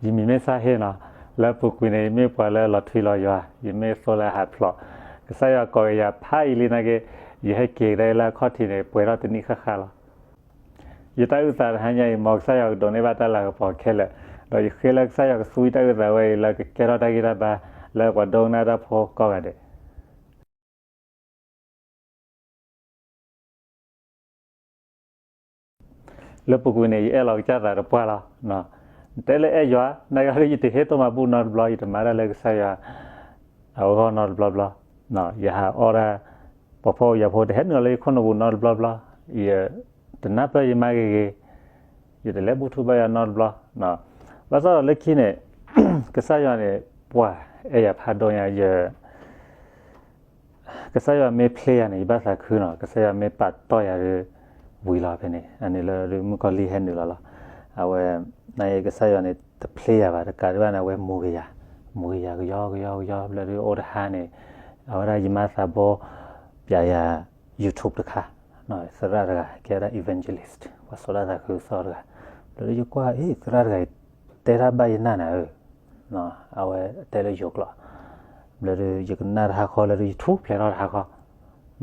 ယမံၤမ့ၢ်စၢ်ဟ့ၣ်နီၤ, လၢအပူၤကွံာ်န့ၣ် ယမ့ၢ်ပှၤလၢလီၤထွံလီၤယွၤ, ယမ့ၢ်သိလၢအဟးဖျိး, ကစၢ်ယွၤကိးကယၤဖးယံာ်လံနာ်က့, ယဟဲက့ၤကဒါလၢအခီၣ်ထံးန့ၣ် ပှဲၤထီၣ်တနံၣ်ဃၣ်ဃၣ်လီၤ. ယတၢ်အုၣ်သးတဟါညါအံၤ မ်ကစၢ်ယွၤကဒိးန့ၢ်ဘၣ်တၢ်လၤကပီၤခဲလၢာ်, ဒီးယဃ့လၢကစၢ်ယွၤကသူယတၢ်အုၣ်သးဝဲအံၤ လၢကကဲထီၣ်တၢ်ဂံၢ်တၢ်ဘါ လၢပှၤဒိကနၣ်တၢ်ဖိကိးဂၤဒဲး လၢပူၤကွံာ်န့ၣ် ယအဲၣ်လီၤကစၢ်သးတပှၢ်လီၤ. နတဲလၢအဲၣ်ယွၤ, နာ်က့ဟီဒုး ယတဟ့ၣ်တိၢ်မၤဘူၣ်နီတဘျီ, ယတမၤတၢ်လၢကစၢ်ယွၤအဂီၢ်နီတဘျီဘျီ, ယဟးအီၣ်ဒၣ် ပှၤဖှီၣ်ဖိယာ်ဖိတဟဲနုာ်လီၤလၢယခိၣ်နူာ်ပူၤနီတဘျီဘျီ, ယတနၢ်ပၢၢ်ယမါဂ့ၤဂ့ၤ, ယတလဲၤဘူၣ်ထူဘါယွၤနီတဘျီ. ဘၣ်ဆၣ်ဒီးလၢခံန့ၣ် ကစၢ်ယွၤန့ၣ် ပှၤအဲၣ်ယၤဖးဒိၣ်ညါ, ယ ကစၢ်ယွၤမ့ၢ်ဖျ့ယၤန့ၣ် ယဘၣ်သးခုနီၤ, ကစၢ်ယွၤမ့ၢ်ပာ်တီၢ်ယၤဒီး ဝံၤလီၤဖဲန့ၣ်, အန့ၣ်လၢဒုးမုၣ်ကီၤလံၢ်ဟဲနုာ်လီၤလီၤ. အဝဲ နာ်က့ကစၢ်ယွၤန့ၣ် တဖျ့ယၤဘၣ်, တကးဒံးဘၣ်န့ၣ် အဝဲမူၤက့ၤယၤ, မူၤက့ၤယၤကယီကယီကယီ, ဘျီဒုးအိၣ်တဟါန့ၣ် အဝဲဒၣ်ယမါသးဘိ ပျးယၤ YouTube တခါ, သရၣ်တဂၤ ကဲဝဲဒၣ် evangelist, ပှၤစိာ်တၢ်သးခုကစီၣ်တဂၤ, ဘျီဒုးယကွၢ် အ့ သရၣ်တဂၤအံၤ တဲတၢ်ဘၣ်ယနၢ်နၤဧၢ အဝဲတဲလၢယိၤကျိာ်, ဘျီဒုး ယကနၣ်တဟါဃီလၢဒုး ယထူၣ်ဖျဲးထီၣ်တဟါဃီ,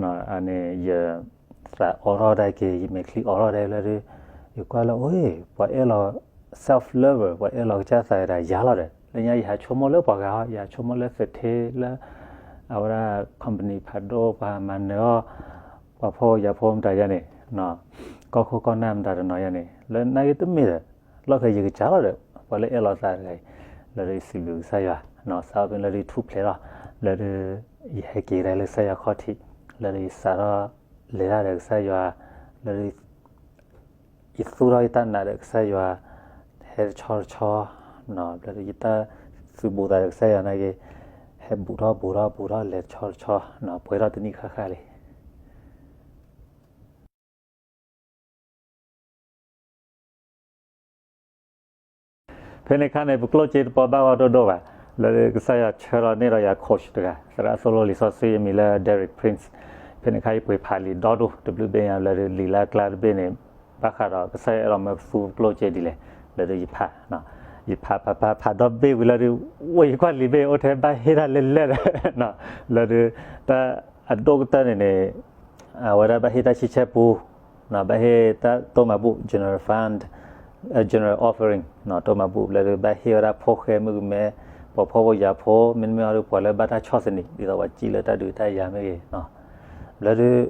န့ၣ် ယသးအိးထီၣ်ဒၣ်က့ၤ ယမဲာ်ချံအိးထီၣ်ဒၣ်လၢဒုး ယကွၢ်လၢ အိ ပှၤအဲၣ်လီၤ self lover, ပှၤအဲၣ်လီၤကစၢ်သးဒၣ်ယၤလီၤဒီး လၢညါယဟးဆိကမိၣ်လၢပှၤဂၤဟီ, ယဟးဆိကမိၣ်လၢသထ့လၢ အဝဲဒၣ် company ဖးဒိၣ် ပှၤမၤနၢၤအီၣ် ပှၤဖှီၣ်ဖိယာ်ဖိမတၤယါန့ၣ် ကီၢ်ခိၣ်ကီၢ်နၢ်မတၤတနီၤယါန့ၣ် လၢနာ်က့တမ့ၢ်ဒီး လီၢ်ခံယကစၢ်လီၤဒီး ပှၤလၢအဲၣ်လီၤသးတဂၤအံၤ လၢဒုးယစံးဘျုးကစၢ်ယွၤ, စးထီၣ်ဖဲလၢဒုးထူၣ်ဖျဲးထီၣ် လၢဒုး ယဟဲက့ၤကဒါလၢကစၢ်ယွၤခီၣ်ထံး, လၢဒုးယစးထီၣ်လဲၤတၢ်ဒီးကစၢ်ယွၤ, လၢဒုး ယသူၣ်ထီၣ်ယတၢ်နာ်ဒီးကစၢ်ယွၤ ဟဲတဆီတဆီ, ဘျီဒုးယတၢ်သုးဘူးသးဒီးကစၢ်ယွၤနာ်က့ ဟဲဘူးထီၣ်ဘူးထီၣ်ဘူးထီၣ်လဲၤတဆီတဆီ, ပှဲၤထီၣ်တနံၣ်ဃၣ်ဃၣ်လံ. ဖဲန့ၣ်အခါန့ၣ် ပကျိၣ်စ့တပီဘၣ်ဂီၢ်ဒိၣ်ဒိၣ်ဘၣ်, လၢကစၢ်ယွၤဆှၢလီၤန့ၢ်ဒီးယၤ coach တဂၤ သရၣ်သိၣ်လိလံာ်စီဆှံအမံၤလၢ Derek Prince, ဖဲန့ၣ်အခါယပှ့ၤဖးလံာ်ဒီဒူၣ်တဘျုးဘ့ၣ်ညါ လၢဒုးလံာ်လၢအကျါတဘ့ၣ်န့ၣ် ဘၣ်ဃးဒီးကစၢ်ယွၤအဲၣ်လီၤမၢပသူပကျိၣ်စ့ဒ်လဲၣ်, လၢဒုးယဖး ယဖးဖးဖးဖးဒီဘ့ၣ်ဝံၤလၢဒုး ဝဲယကွၢ်လံာ်ဘ့ၣ်အိၣ်ထဲဘၣ်ဟ့ၣ်တၢ်လဲၣ်လဲၣ်ဒီး လၢဒုး တၢ်အဒိၣ်ကတၢၢ်န့ၣ်န့ၣ် အဝဲဒၣ်ဘၣ်ဟ့ၣ်တၢ်ဆံဆဲပူ ဘၣ်ဟ့ၣ်တၢ်တိၢ်မၤဘူၣ် general fund, general offering တိၢ်မၤဘူၣ် ဘျီဒုး ဘၣ်ဟ့ၣ်ဝဲဒၣ်ဖိၣ်ဃဲမုၣ်ကမဲ ပှၤဖှီၣ်ဖိယာ်ဖိ မ့တမ့ၢ်အီၤဒုး ပှၤလၢဘၣ်တၢ်ဆီၣ်သနံး ဒ်သိးပှၤစံၣ်လၢတၢ်ဒုးတၢ်ယၤမ့ၢ်ဂ့ၤ, ဘျီဒုး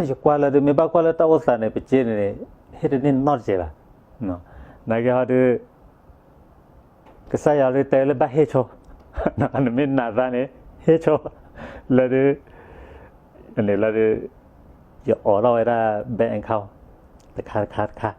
ယကွၢ်လၢဒုး မ့ၢ်ဘၣ်ကွၢ်လၢတၢ်အိၣ်သးန့ၣ် ပစ့န့ၣ်န့ၣ် ဟ့ၣ်တန့ၢ်နီတစဲးဘၣ်. နာ်က့ဟီဒုး ကစၢ်ယွၤဒုးတဲလၢဘၣ်ဟ့ၣ်ဆိ, နမ့ၢ်နာ်သးန့ၣ် ဟ့ၣ်ဆိ, လၢဒုး န့ၣ်လၢဒုး ယအိးထီၣ်ဝဲဒၣ် bank account တခါတခါတခါ,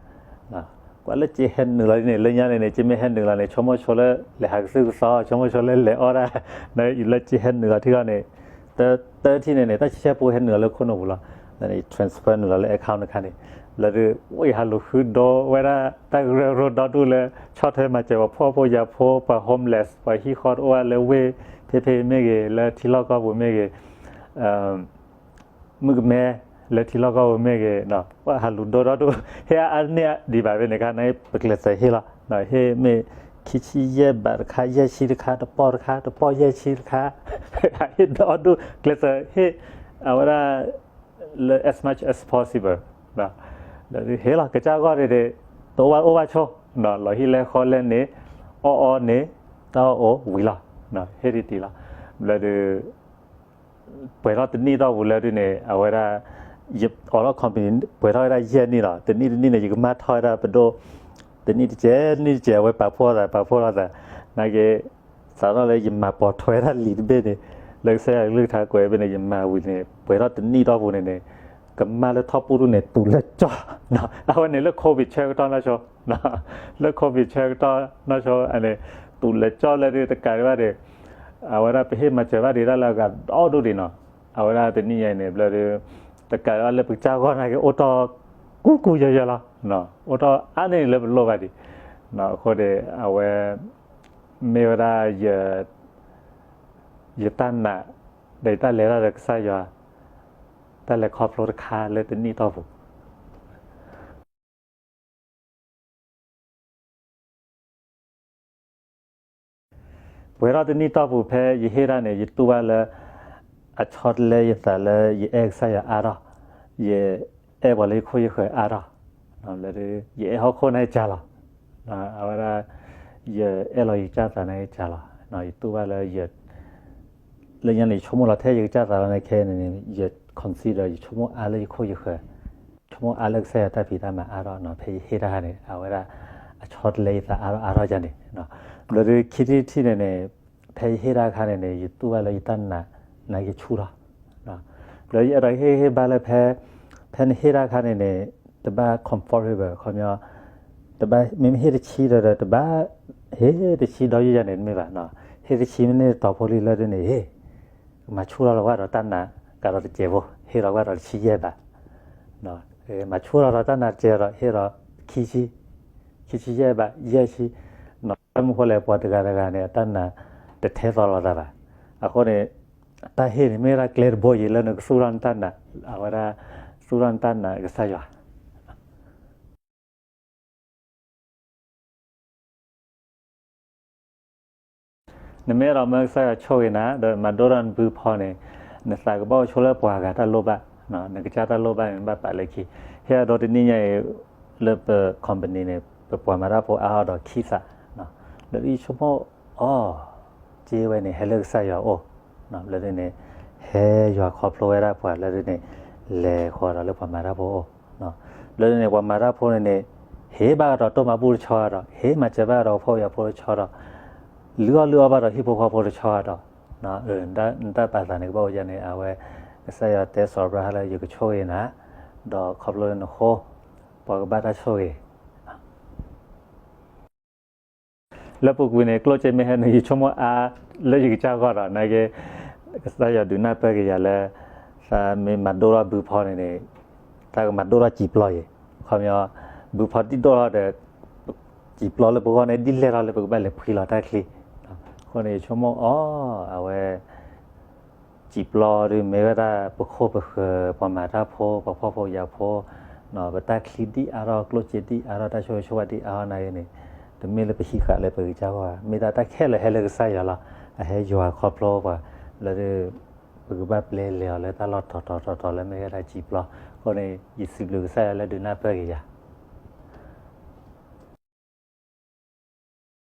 ကွၢ်လၢက့ဟဲနုာ်လီၤဒ်န့ၣ် လၢညါန့ၣ်န့ၣ် က့မ့ၢ်ဟဲနုာ်လီၤန့ၣ် ဆိကမိၣ်ဆိလၢလဲၤဟးကသုၣ်ကသီ ဆိကမိၣ်ဆိလၢလဲၤအီၣ်ဒၣ်, လၢက့ဟဲနုာ်လီၤထံဂီၢ်န့ၣ် တၢထံၣ်န့ၣ်န့ၣ် တၢ်ဆံဆဲပူဟဲနုာ်လီၤလၢခိၣ်နူာ်ပူၤလီၤ, န့ၣ် transfer နုာ်လီၤလၢ account တခါန့ၣ်, လၢဒုး အိၣ်ယဟးလူၤဃုဒိဝဲဒၣ် တၢ်ကရၢကရိဒီဒူၣ်လၢ ဆီၣ်ထွဲမၤစၢၤပှၤဖှီၣ်ဖိယာ်ဖိ ပှၤ homeless ပှၤဟံၣ်ဃီတအိၣ်ဝဲလၢဝ့ၢ် ဖဲဖဲမ့ၢ်ဂ့ၤ လၢထံလီၢ်ကီၢ်ပူၤမ့ၢ်ဂ့ၤ မုၣ်ကမဲ လၢထံလီၢ်ကီၢ်ပူၤမ့ၢ်ဂ့ၤ, ပှၤဟးလူၤဒိဒီဒူၣ် ဟ့ၣ်အါအါန့ၢ်အါဒံးဘၣ်ဖဲန့ၣ်အခါန့ၣ် ပကျဲးစၢးဟ့ၣ်လီၤ, ဟ့ၣ်မ့ၢ်ခံဆံယဲၢ်ဘးတခါ ယဲၢ်ဆံတခါ တပီၢ်တခါ တပီၢ်ယဲၢ်ဆံတခါ, ဟ့ၣ်ဒီဒူၣ် ကျဲးစၢးဟ့ၣ် အဝဲဒၣ် လၢ as much as possible လၢဒုးဟ့ၣ်လီၤ ကစၢ်ဂီၢ်န့ၣ်န့ၣ် တအိၣ်ဘၣ်အိၣ်ဘၣ်ဆိ, လီၤဟံၣ်လဲၤဃီလဲၤန့ၣ် အီၣ်အီန့ၣ် တၢ်အီၣ်အိၣ်ဝံၤလီၤ, ဟ့ၣ်တံၢ်တံၢ်လီၤ, ဘျီဒုး ပှဲၤထီၣ်တနံၣ်တီၢ်ပူၤလၢဒုးန့ၣ် အဝဲဒၣ် ယအိးထီၣ် company ပှဲၤထီၣ်ဝဲဒၣ်ယဲၢ်နံၣ်လီၤ, တနံၣ်တနံၣ်န့ၣ် ယကမၢ်ထီၣ်ဝဲဒၣ်ပဒိၣ် တနံၣ်တကဲး နံၣ်တကဲး အဝဲပာ်ဖှိၣ်သး ပာ်ဖှိၣ်လိာ်သး, နာ်က့ စးထီၣ်လၢယမၤပိာ်ထွဲဒၣ်လံာ်တဘ့ၣ်န့ၣ် လၢကစၢ်ယွၤကလုၢ်ကထါကွဲးဘ့ၣ်န့ၣ် ယမၤဝံၤန့ၣ် ပှဲၤထီၣ်တနံၣ်တီၢ်ပူၤန့ၣ်န့ၣ် ကမၢ်လၢထီၣ်ပူၤဒူၣ်န့ၣ် တူာ်လၢကၠီ, အဝဲန့ၣ်လၢ COVID ဆၢကတီၢ်နီၢ်ဆိ, လၢ COVID ဆၢကတီၢ်နီၢ်ဆိန့ၣ် တူာ်လၢကၠီလၢဒုးတကးဒံးဘၣ်ဒီး အဝဲဒၣ်ပဟ့ၣ်မၤစၢၤဘၣ်ဒံးတၢ်လၢအဂၤဒီဒူၣ်ဒံးနီၤ, အဝဲဒၣ်တနံၣ်ညါအံၤန့ၣ် ဘျီဒုး တကးဒံးဘၣ်လၢပကစၢ်ဂီၢ်နာ်က့ အိၣ်တီၢ်ကူကူယၢယၢလီၤ, အိၣ်တီၢ်အါန့ၢ်န့ၣ်လၢပလိၣ်ဘၣ်ဒံး, အဃိန့ၣ် အဝဲ မ့ၢ်ဝဲဒၣ် ယတၢ်နာ် ဒီးယတၢ်လဲၤတၢ်ဒီးကစၢ်ယွၤ တၢ်လဲၤခီဖျိတခါလၢတနံၣ်တီၢ်ပူၤ. ပှဲၤထီၣ်တနံၣ်တီၢ်ပူၤ ဖဲယဟ့ၣ်တၢ်န့ၣ် ယတူၢ်ဘၣ်လၢ အဆီတလဲယသးလၢယအဲၣ်ကစၢ်ယွၤအါထီၣ်, ယအဲၣ်ပှၤလၢယခိၣ်ယဃၢၤအါထီၣ်, ယအဲၣ်ဟီၣ်ခိၣ်န့ၣ်ကၢ်လီၤ. အဝဲဒၣ် ယအဲၣ်လီၤယကစၢ်သးန့ၣ်ကၢ်လီၤ. ယတူၢ်ဘၣ်လၢ လၢညါန့ၣ် ယဆိကမိၣ်လီၤထဲယကစၢ်သးလီၤန့ၣ် ခဲအံၤန့ၣ် ယ consider ယဆိကမိၣ်အါလၢယခိၣ်ယဃၢၤ, ဆိကမိၣ်အါလၢကစၢ်ယွၤတၢ်ဖံးတၢ်မၤအါထီၣ်, ဖဲယဟ့ၣ်တၢ်ခါန့ၣ် အဝဲဒၣ် အဆီတလဲယသးအါထီၣ်အါထီၣ်ယၤန့ၣ်, ဘျီဒုးခံထံၣ်တထံၣ်န့ၣ်န့ၣ် ဖဲယဟ့ၣ်တၢ်ခါန့ၣ်န့ၣ် ယတူၢ်ဘၣ်လၢယတၢ်နာ် နာ်က့ၤဆူၣ်ထီၣ်, ဘျီယအဲၣ်ဒိးဟ့ၣ်ဟ့ၣ်ဘၣ်လၢဖဲ ဖဲနဟ့ၣ်တၢ်ခါန့ၣ်န့ၣ် တဘၣ် comfortable ခီပညီ, တဘၣ် မ့မ့ၢ်ဟ့ၣ်တဆံဒီး တဘၣ် ဟ့ၣ်တဆံဒီးယုၢ်ယၤန့ၣ်တမ့ၢ်ဘၣ်, ဟ့ၣ်တဆံမ့ၢ်န့ၣ်တီၤဖိလံလၢဒ်န့ၣ် ဟ့ၣ် မၤဆူၣ်ထီၣ်လီၤဝဲဒီးတၢ်နာ် ကဒီးတစဲးဖိ ဟ့ၣ်လီၤဝဲဒီးတဆံယဲၢ်ဘး, မၤဆူၣ်ထီၣ်ဒီးတၢ်နာ်တစဲးဒီး ဟ့ၣ်ဒီးခံဆံ, ခံဆံယဲၢ်ဘး ယဲၢ်ဆံ, တၢ်မနုၤဃိလဲၣ် ပှၤတဂၤတဂၤန့ၣ် အတၢ်နာ်တထဲသိးလိာ်သးဘၣ်. အဃိန့ၣ် တၢ်ဟ့ၣ်န့ၣ်မ့ၢ်ဝဲဒၣ်ကျဲတဘိအံၤလၢနကသူၣ်ထီၣ်နတၢ်နာ်, အဝဲဒၣ် သူၣ်ထီၣ်နတၢ်နာ်ကစၢ်ယွၤ နမ့ၢ်အဲၣ်ဒိးမၢကစၢ်ယွၤဆိၣ်ဂ့ၤနၤ ဒီးမၤဒိၣ်ထီၣ်နဘုဖီန့ၣ်, နသးကဘၣ်အိၣ်ဆိလၢပှၤဂၤတၢ်လိၣ်ဘၣ်, နကစၢ်တၢ်လိၣ်ဘၣ်န့ၣ် နဘၣ်ပာ်လၢခံ. ဟ့ၣ်အဒိတနံၣ်ညါအံၤ လၢပ company န့ၣ် ပပှၤမၤတၢ်ဖိအါထီၣ်ဒီးခံသး, ဒီးယဆိကမိၣ်အီၤ စ့ဝဲန့ၣ် ဟဲလၢကစၢ်ယွၤအအိၣ်, လၢဒ်န့ၣ် ဟဲယွၤခီဖျိဝဲဒၣ်ပှၤလၢဒ်န့ၣ် လဲၤဃီၤဒီးလၢပှၤမၤတၢ်ဖိအအိၣ်, လၢဒ်န့ၣ် ပှၤမၤတၢ်ဖိန့ၣ်န့ၣ် ဟ့ၣ်ဘၣ်ကဒီးတိၢ်မၤဘူၣ်တဆီဒီး ဟ့ၣ်မၤစၢၤဘၣ်ကဒီးပှၤဖှီၣ်ဖိယာ်ဖိတဆီဒီး လုၢ်အီၣ်လုၢ်အီဘၣ်ဒီးဟံၣ်ဖိဃီဖိတဆီဒီး နတၢ်ပာ်သးန့ၣ် ကဘၣ်အိၣ်ယါန့ၣ် အဝဲ ကစၢ်ယွၤတဲစီၤအၤဘြၤဟၣ်လၢ ယကဆိၣ်ဂ့ၤနၤ, ဒီးခီဖျိလၢနဃိ ပှၤကဘၣ်တၢ်ဆိၣ်ဂ့ၤ လၢပူၤကွံာ်န့ၣ် ကျိၣ်စ့မ့ၢ်ဟဲန့ၣ် ယဆိကမိၣ်အါလၢယကစၢ်ဂီၢ်ဒီး နာ်က့ ကစၢ်ယွၤဒုးနၢ်ပၢၢ်က့ၤယၤလၢ သးမ့ၢ်မၤဒိၣ်ထီၣ်ဘုဖီန့ၣ်န့ၣ် သးကမၤဒိၣ်ထီၣ်စံာ်ပျီယဲၢ်, ခီပညီ ဘုဖီဒ်ဒိၣ်ထီၣ်ဒီး စံာ်ပျီလၢပဂီၢ်န့ၣ် ဒ်လဲၣ်ထီၣ်လၢပကဘၣ်လဲၤဖှံလီၤတၢ်ချံ, အဃိန့ၣ် ယဆိကမိၣ်အီၤ အဝဲ စံာ်ပျီဒ်မ့ၢ်ဝဲဒၣ် ပခိၣ်ပဃၢၤ ပှၤမၤတၢ်ဖိ ပှၤဖှီၣ်ဖိယာ်ဖိ, ပတၢ်ချံဒ်အါထီၣ် ကျိၣ်စ့ဒ်အါထီၣ် တၢ်ဆိၣ်ဂ့ၤဆိၣ်ဝါဒ်အါထီၣ်နာ်က့န့ၣ် တမ့ၢ်လၢပဟံးဃာ်လၢပကစၢ်ဂီၢ်ဘၣ်, မ့ၢ်ဒၣ်တၢ်ခဲလၢာ်ဟဲလၢကစၢ်ယွၤလီၤ. အဟဲယွၤခီဖျိပှၤ လၢ ပကဘၣ်ပျဲလဲၤအီၤလၢတၢ်လီၢ်တတီၤတတီၤလၢမ့ၢ်ဝဲဒၣ်စံာ်ပျီ, အဃိန့ၣ် ယစံးဘျုးကစၢ်ယွၤလၢဒုးနၢ်ပၢၢ်က့ၤယၤ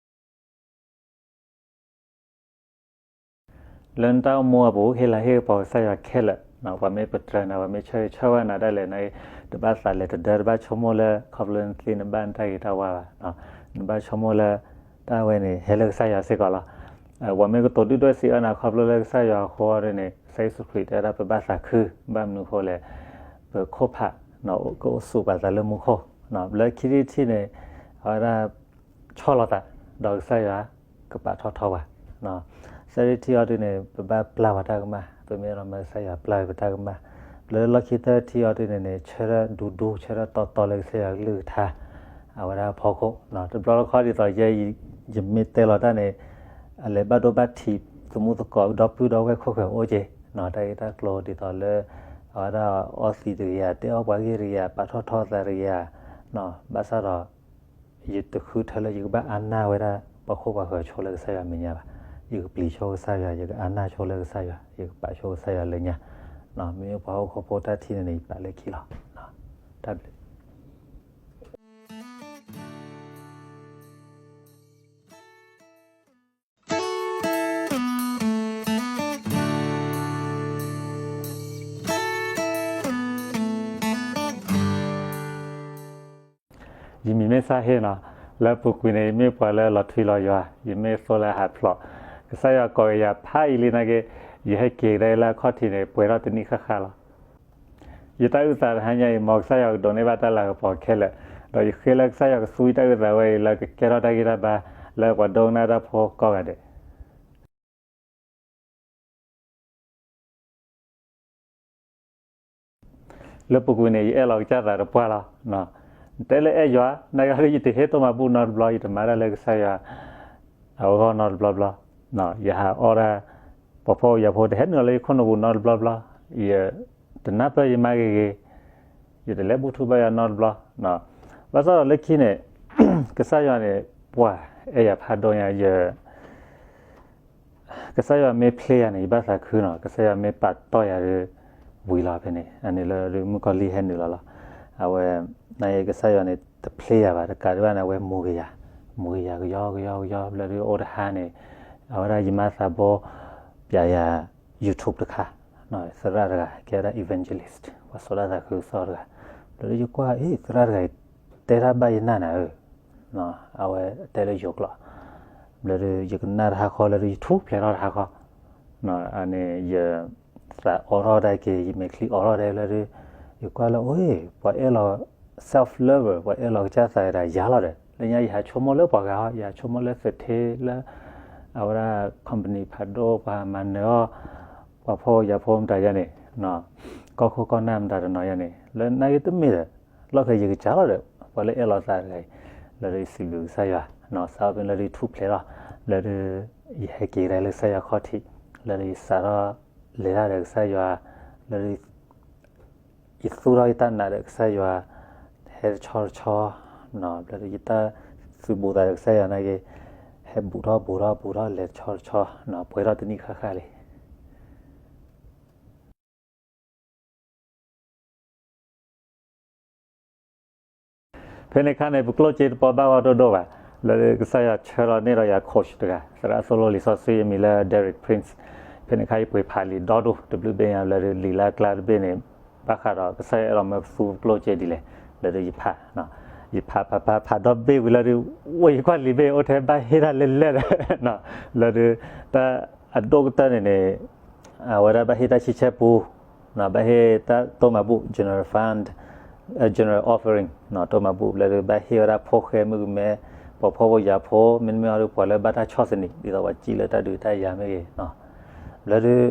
လၢနတၢ်အိၣ်မူအပူၤ ဟ့ၣ်လၤဟ့ၣ်ကပီၤကစၢ်ယွၤခဲလၢာ်, ပှၤမ့ၢ်ပတြၢၤနၤ ပှၤမ့ၢ်ဆၢဂ့ၤဆၢဝါနၤဒၣ်လဲာ်န့ၣ် တဘၣ်သးလဲၤတဒၢ တဘၣ်ဆိကမိၣ်လၢ ခီဖျိနသ့နဘၣ်နတၢ်ဂ့ၤတၢ်ဝါဘၣ်, နဘၣ်ဆိကမိၣ်လၢ တၢ်ဝဲန့ၣ် ဟဲလၢကစၢ်ယွၤစ့ၢ်ကီးလီၤ. ပှၤမ့ၢ်ကတိၤဒုၣ်ဒွဲၣ်စံးအၢနၤ ခီဖျိလၢကစၢ်ယွၤအဃိန့ၣ် ကစၢ်ယ့ၣ်ၡူးခရံာ်တဲဝဲဒၣ် ပဘၣ်သးခု, ဘၣ်မနုၤအဃိလဲၣ်, ပခိၣ်ဖး ကအိၣ်ဆူၣ်ပာ်သးလၢမူခိၣ်, လၢခံထံၣ်တထံၣ်န့ၣ် အဝဲဒၣ် ဆီၣ်လီၤသး ဒီးကစၢ်ယွၤကပာ်ထီၣ်ထီပှၤ, သၢထံၣ်တထံၣ်အီၤဒ်န့ၣ် ပဘၣ်ပျၢ်ပှၤတၢ်ကမၣ်, ပမ့ၢ်အဲၣ်ဒိးမၢကစၢ်ယွၤပျၢ်ပတၢ်ကမၣ်, လၢလီၢ်ခံသၢထံၣ်အီၤဒ်န့ၣ်န့ၣ် ဆၢထၢၣ်ဒူဒူ ဆၢထၢၣ်တီတီလၢကစၢ်ယွၤကလုၢ်ကထါ အဝဲဒၣ်အဖီခိၣ်, တဘျီတခီၣ်ဒ်သိးယဲ ယမ့ၢ်တဲလီၤတၢ်န့ၣ် အလဲၤဘၣ်ဒိဘၣ်ထံး သမူသကိး ဒီပုၢ်ဒီဝဲၢ်ခိၣ်ဃၢၤအိၣ်က့ၤ, တၢ်ဂ့ၢ်တၢ်ကျိၤဒ်သိးလၢ အဝဲဒၣ်အီသံးတဂ့ၤဧါ, တဲအီၣ်ပှၤဂ့ၢ်တဂ့ၤဧါ, ပာ်ထီၣ်ထီသးတဂ့ၤဧါ, ဘၣ်ဆၣ်ဒီး ယတဃုထၢလၢယကဘၣ်အါနၢ်ဝဲဒၣ် ပှၤခိၣ်ပှၤဃၢၤဆိလၢကစၢ်ယွၤမဲာ်ညါဘၣ်. ယကပျံၤဆိကစၢ်ယွၤ, ယကအါနၢ်ဆိလၢကစၢ်ယွၤ, ယကပာ်ဆိကစၢ်ယွၤလၢညါ, မ့ၢ်ပှၤဟီၣ်ခိၣ်ဖိတၢ်ထံၣ်န့ၣ်န့ၣ် ယပာ်လၢခံလီၤ. တၢ်ဘျုး ယမံၤမ့ၢ်စၢ်ဟ့ၣ်နီၤ, လၢပူၤကွံာ်န့ၣ် ယမ့ၢ်ပှၤလၢလီၤထွံလီၤယွၤ, ယမ့ၢ်သိလၢဟးဖျိး, ကစၢ်ယွၤကိးကယၤဖးယံာ်လံနာ်က့, ယဟဲက့ၤကဒါလၢအခီၣ်ထံးန့ၣ် ပှဲၤထီၣ်တနံၣ်ဃၣ်ဃၣ်လီၤ. ယတၢ်အုၣ်သးတဟါညါအံၤ မ်ကစၢ်ယွၤကဒိးန့ၢ်ဘၣ်တၢ်လၤကပီၤခဲလၢာ်, ဒီးယဃ့လၢကစၢ်ယွၤကသူဝံၤတၢ်အုၣ်သးဝဲအံၤလၢကကဲထီၣ်တၢ်ဂံၢ်တၢ်ဘါ လၢပှၤဒိကနၣ်တၢ်ဖိကိးဂၤဒဲး လၢပူၤကွံာ်န့ၣ် ယအဲၣ်လီၤကစၢ်သးတပှၢ်လီၤ. နတဲလၢအဲၣ်ယွၤ နာ်က့ဒီး ယတဟ့ၣ်တိၢ်မၤဘူၣ်နီတဘျီ, ယတမၤတၢ်လၢကစၢ်ယွၤအဂီၢ်နီတဘျီဘျီ, ယဟးအီၣ်ဒၣ် ပှၤဖှီၣ်ဖိယာ်ဖိတဟဲနုာ်လၢယခိၣ်နူာ်ပူၤနီတဘျီဘျီ, ယတနၢ်ပၢၢ်ယမါဂ့ၤဂ့ၤ, ယတလဲၤဘူၣ်ထူဘါယွၤနီတဘျီ. ဘၣ်ဆၣ်ဒီးလၢခံန့ၣ် ကစၢ်ယွၤန့ၣ် ပှၤအဲၣ်ယၤဖးဒိၣ်ညါ, ယ ယ ကစၢ်ယွၤမ့ၢ်ဖျ့ယၤန့ၣ် ယဘၣ်သးခုနီၤ, ကစၢ်ယွၤမ့ၢ်ပာ်တီၢ်ယၤဒီး ဝံၤလီၤဖဲန့ၣ်, အန့ၣ်လၢဒုးမုၣ်ကီၤလံၢ်ဟဲနုာ်လီၤလီၤ. အဝဲ နာ်က့ကစၢ်ယွၤန့ၣ် တဖျ့ယၤဘၣ်, တကးဒံးဘၣ်န့ၣ် အဝဲမူဂ့ၤယၤ, မူဂ့ၤယၤကယီကယီကယီ ဘျီဒုးအိၣ်တဟါန့ၣ် အဝဲဒၣ်ယမါသးဘိ ပျးယၤ YouTube တခါ, သရၣ်တဂၤ ကဲဝဲဒၣ် evangelist ပှၤစိာ်တၢ်သးခုကစီၣ်တဂၤ, ဘျီဒုးယကွၢ် အ့ သရၣ်တဂၤအံၤ တဲတၢ်ဘၣ်ယနၢ်နၤဧၢ, အဝဲတဲလၢယိၤကျိာ်, ဘျီဒုးယကနၣ်တဟါဃီ ဘျီဒုးယထူၣ်ဖျဲးထီၣ်တဟါဃီ, အန့ၣ်ယ သးအိးထီၣ်ဒၣ်က့ၤ ယမဲာ်ချံအိးထီၣ်ဒၣ် ဘျီဒုး ယကွၢ်လၢ အိၣ် ပှၤအဲၣ်လီၤ self lover ပှၤအဲၣ်လီၤကစၢ်သးဒၣ်ယၤလီၤဒီး လၢညါယဟးဆိကမိၣ်လၢပှၤဂၤဟီ, ယဟးဆိကမိၣ်လၢသထ့လၢ အဝဲဒၣ် company ဖးဒိၣ် ပှၤမၤနၢၤအီၣ် ပှၤဖှီၣ်ဖိယာ်ဖိမတၤယါန့ၣ်, ကီၢ်ခိၣ်ကီၢ်နၢ်မတၤတနီၤယါန့ၣ် လၢနာ်က့တမ့ၢ်ဒီး လီၢ်ခဲယကစၢ်လီၤဒီး ပှၤလၢအဲၣ်လီၤသးတဂၤအံၤ, ဘျီဒုးယစံးဘျုးကစၢ်ယွၤ, စးထီၣ်ဖဲန့ၣ်လၢဒုးထူၣ်ဖျဲးထီၣ်, ဘျီဒုး ယဟဲက့ၤကဒါလၢကစၢ်ယွၤခီၣ်ထံး, ဘျီဒုးယစးထီၣ်လဲၤတၢ်ဒီးကစၢ်ယွၤ, ဘျီဒုး ယသူၣ်ထီၣ်ယတၢ်နာ်ဒီးကစၢ်ယွၤ ဟဲတဆီတဆီ, ဘျီဒုးယတၢ်သုးဘူးသးဒီးကစၢ်ယွၤနာ်က့ ဟဲဘူးထီၣ်ဘူးထီၣ်ဘူးထီၣ်လဲၤတဆီတဆီ, ပှဲၤထီၣ်တနံၣ်ဃၣ်ဃၣ်လံ. ဖဲန့ၣ်အခါန့ၣ် ပကျိၣ်စ့တပီဘၣ်ဂီၢ်ဒိၣ်ဒိၣ်ဘၣ်, လၢကစၢ်ယွၤဆှၢလီၤန့ၢ်ဒီးယၤ coach တဂၤ, သရၣ်သိၣ်လိလံာ်စီဆှံ အမံၤလၢ Derek Prince, ဖဲန့ၣ်အခါယပှ့ၤဖးလံာ်ဒီဒူၣ် တဘျုးဘ့ၣ်ညါ ဘျီဒုးလံာ်လၢအကျါတဘ့ၣ်န့ၣ် ဘၣ်ဃးဒီးကစၢ်ယွၤအဲၣ်လီၤမၢပသူပကျိၣ်စ့ဒ်လဲၣ်, ဘျီဒုးယဖး, ယဖးဖးဖးဖးဒီဘ့ၣ်ဝံၤလၢဒုး ဝဲယကွၢ်လံာ်ဘ့ၣ်အိၣ်ထဲဘၣ်ဟ့ၣ်တၢ်လဲၢ်လဲၢ်ဒီး, လၢဒုး တၢ်အဒိၣ်ကတၢၢ်န့ၣ်န့ၣ် အဝဲဒၣ်ဘၣ်ဟ့ၣ်တၢ်ဆံဆဲပူ ဘၣ်ဟ့ၣ်တၢ်တိၢ်မၤဘူၣ် general fund, general offering, တိၢ်မၤဘူၣ် ဘျီဒုး ဘၣ်ဟ့ၣ်ဝဲဒၣ်ဖိၣ်ဃဲမုၣ်ကမဲ ပှၤဖှီၣ်ဖိယာ်ဖိ မ့တမ့ၢ်အီၤဒုး ပှၤလၢဘၣ်တၢ်ဆီၣ်သနံး ဒ်သိးပှၤစံၣ်လၢတၢ်ဒုးတၢ်ယၤမ့ၢ်ဂ့ၤ, ဘျီဒုး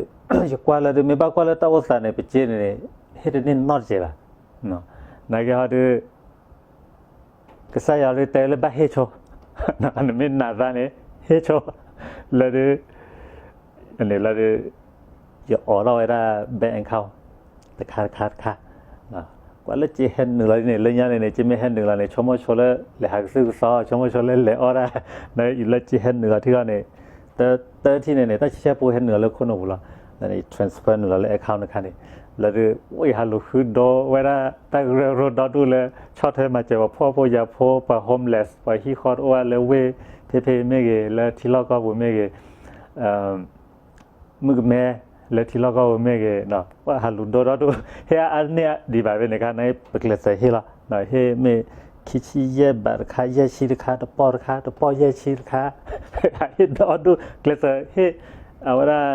ယကွၢ်လၢဒုး မ့ၢ်ဘၣ်ကွၢ်လၢတၢ်အိၣ်သးန့ၣ် ပစ့န့ၣ်န့ၣ် ဟ့ၣ်တန့ၢ်နီတစဲးဘၣ်, နာ်က့ဟီဒုး ကစၢ်ယွၤဒုးတဲလၢဘၣ်ဟ့ၣ်ဆိ, နမ့ၢ်နာ်သးန့ၣ် ဟ့ၣ်ဆိ, လၢဒုး န့ၣ်လၢဒုး ယအိးထီၣ်ဝဲဒၣ် bank account တခါတခါတခါ, ကွၢ်လၢကဟဲနုာ်လီၤဒ်န့ၣ် လၢညါန့ၣ်န့ၣ် ကမ့ၢ်ဟဲနုာ်လီၤန့ၣ် ဆိကမိၣ်ဆိလၢ လဲၤဟးကသုၣ်ကသီ ဆိကမိၣ်ဆိလၢလဲၤအီၣ်ဒၣ်, နလၢကဟဲနုာ်လီၤထံဂီၢ်န့ၣ် တၢထံၣ်န့ၣ်န့ၣ် တၢ်ဆံဆဲပူဟဲနုာ်လီၤလၢခိၣ်နူာ်ပူၤလီၤ, လၢန့ၣ် transfer နုာ်လီၤလၢ account တခါန့ၣ်, လၢဒုး အိၣ်ယဟးလူၤဃုဒိဝဲဒၣ် တၢ်ကရၢကရိဒီဒူၣ်လၢ ဆီၣ်ထွဲမၤစၢၤပှၤဖှီၣ်ဖိယာ်ဖိ ပှၤ homeless ပှၤဟံၣ်ဃီတအိၣ်ဘၣ်လၢဝ့ၢ် ဖဲဖဲမ့ၢ်ဂ့ၤ လၢထံလီၢ်ကီၢ်ပူၤမ့ၢ်ဂ့ၤ မုၣ်ကမဲ လၢထံလီၢ်ကီၢ်ပူၤမ့ၢ်ဂ့ၤ, ပှၤဟးလူၤဒိဒီဒူၣ် ဟ့ၣ်အါန့ၢ်ဒံးဘၣ်ဖဲန့ၣ်ခါန့ၣ် ပကျဲးစၢးဟ့ၣ်လီၤ, ဟ့ၣ်မ့ၢ်ခံဆံယဲၢ်ဘးတခါ ယဲၢ်ဆံတခါ တပီၢ်တခါ တပီၢ်ယဲၢ်ဆံတခါ, ဟ့ၣ်ဒီဒူၣ် ကျဲးစၢးဟ့ၣ် အဝဲဒၣ်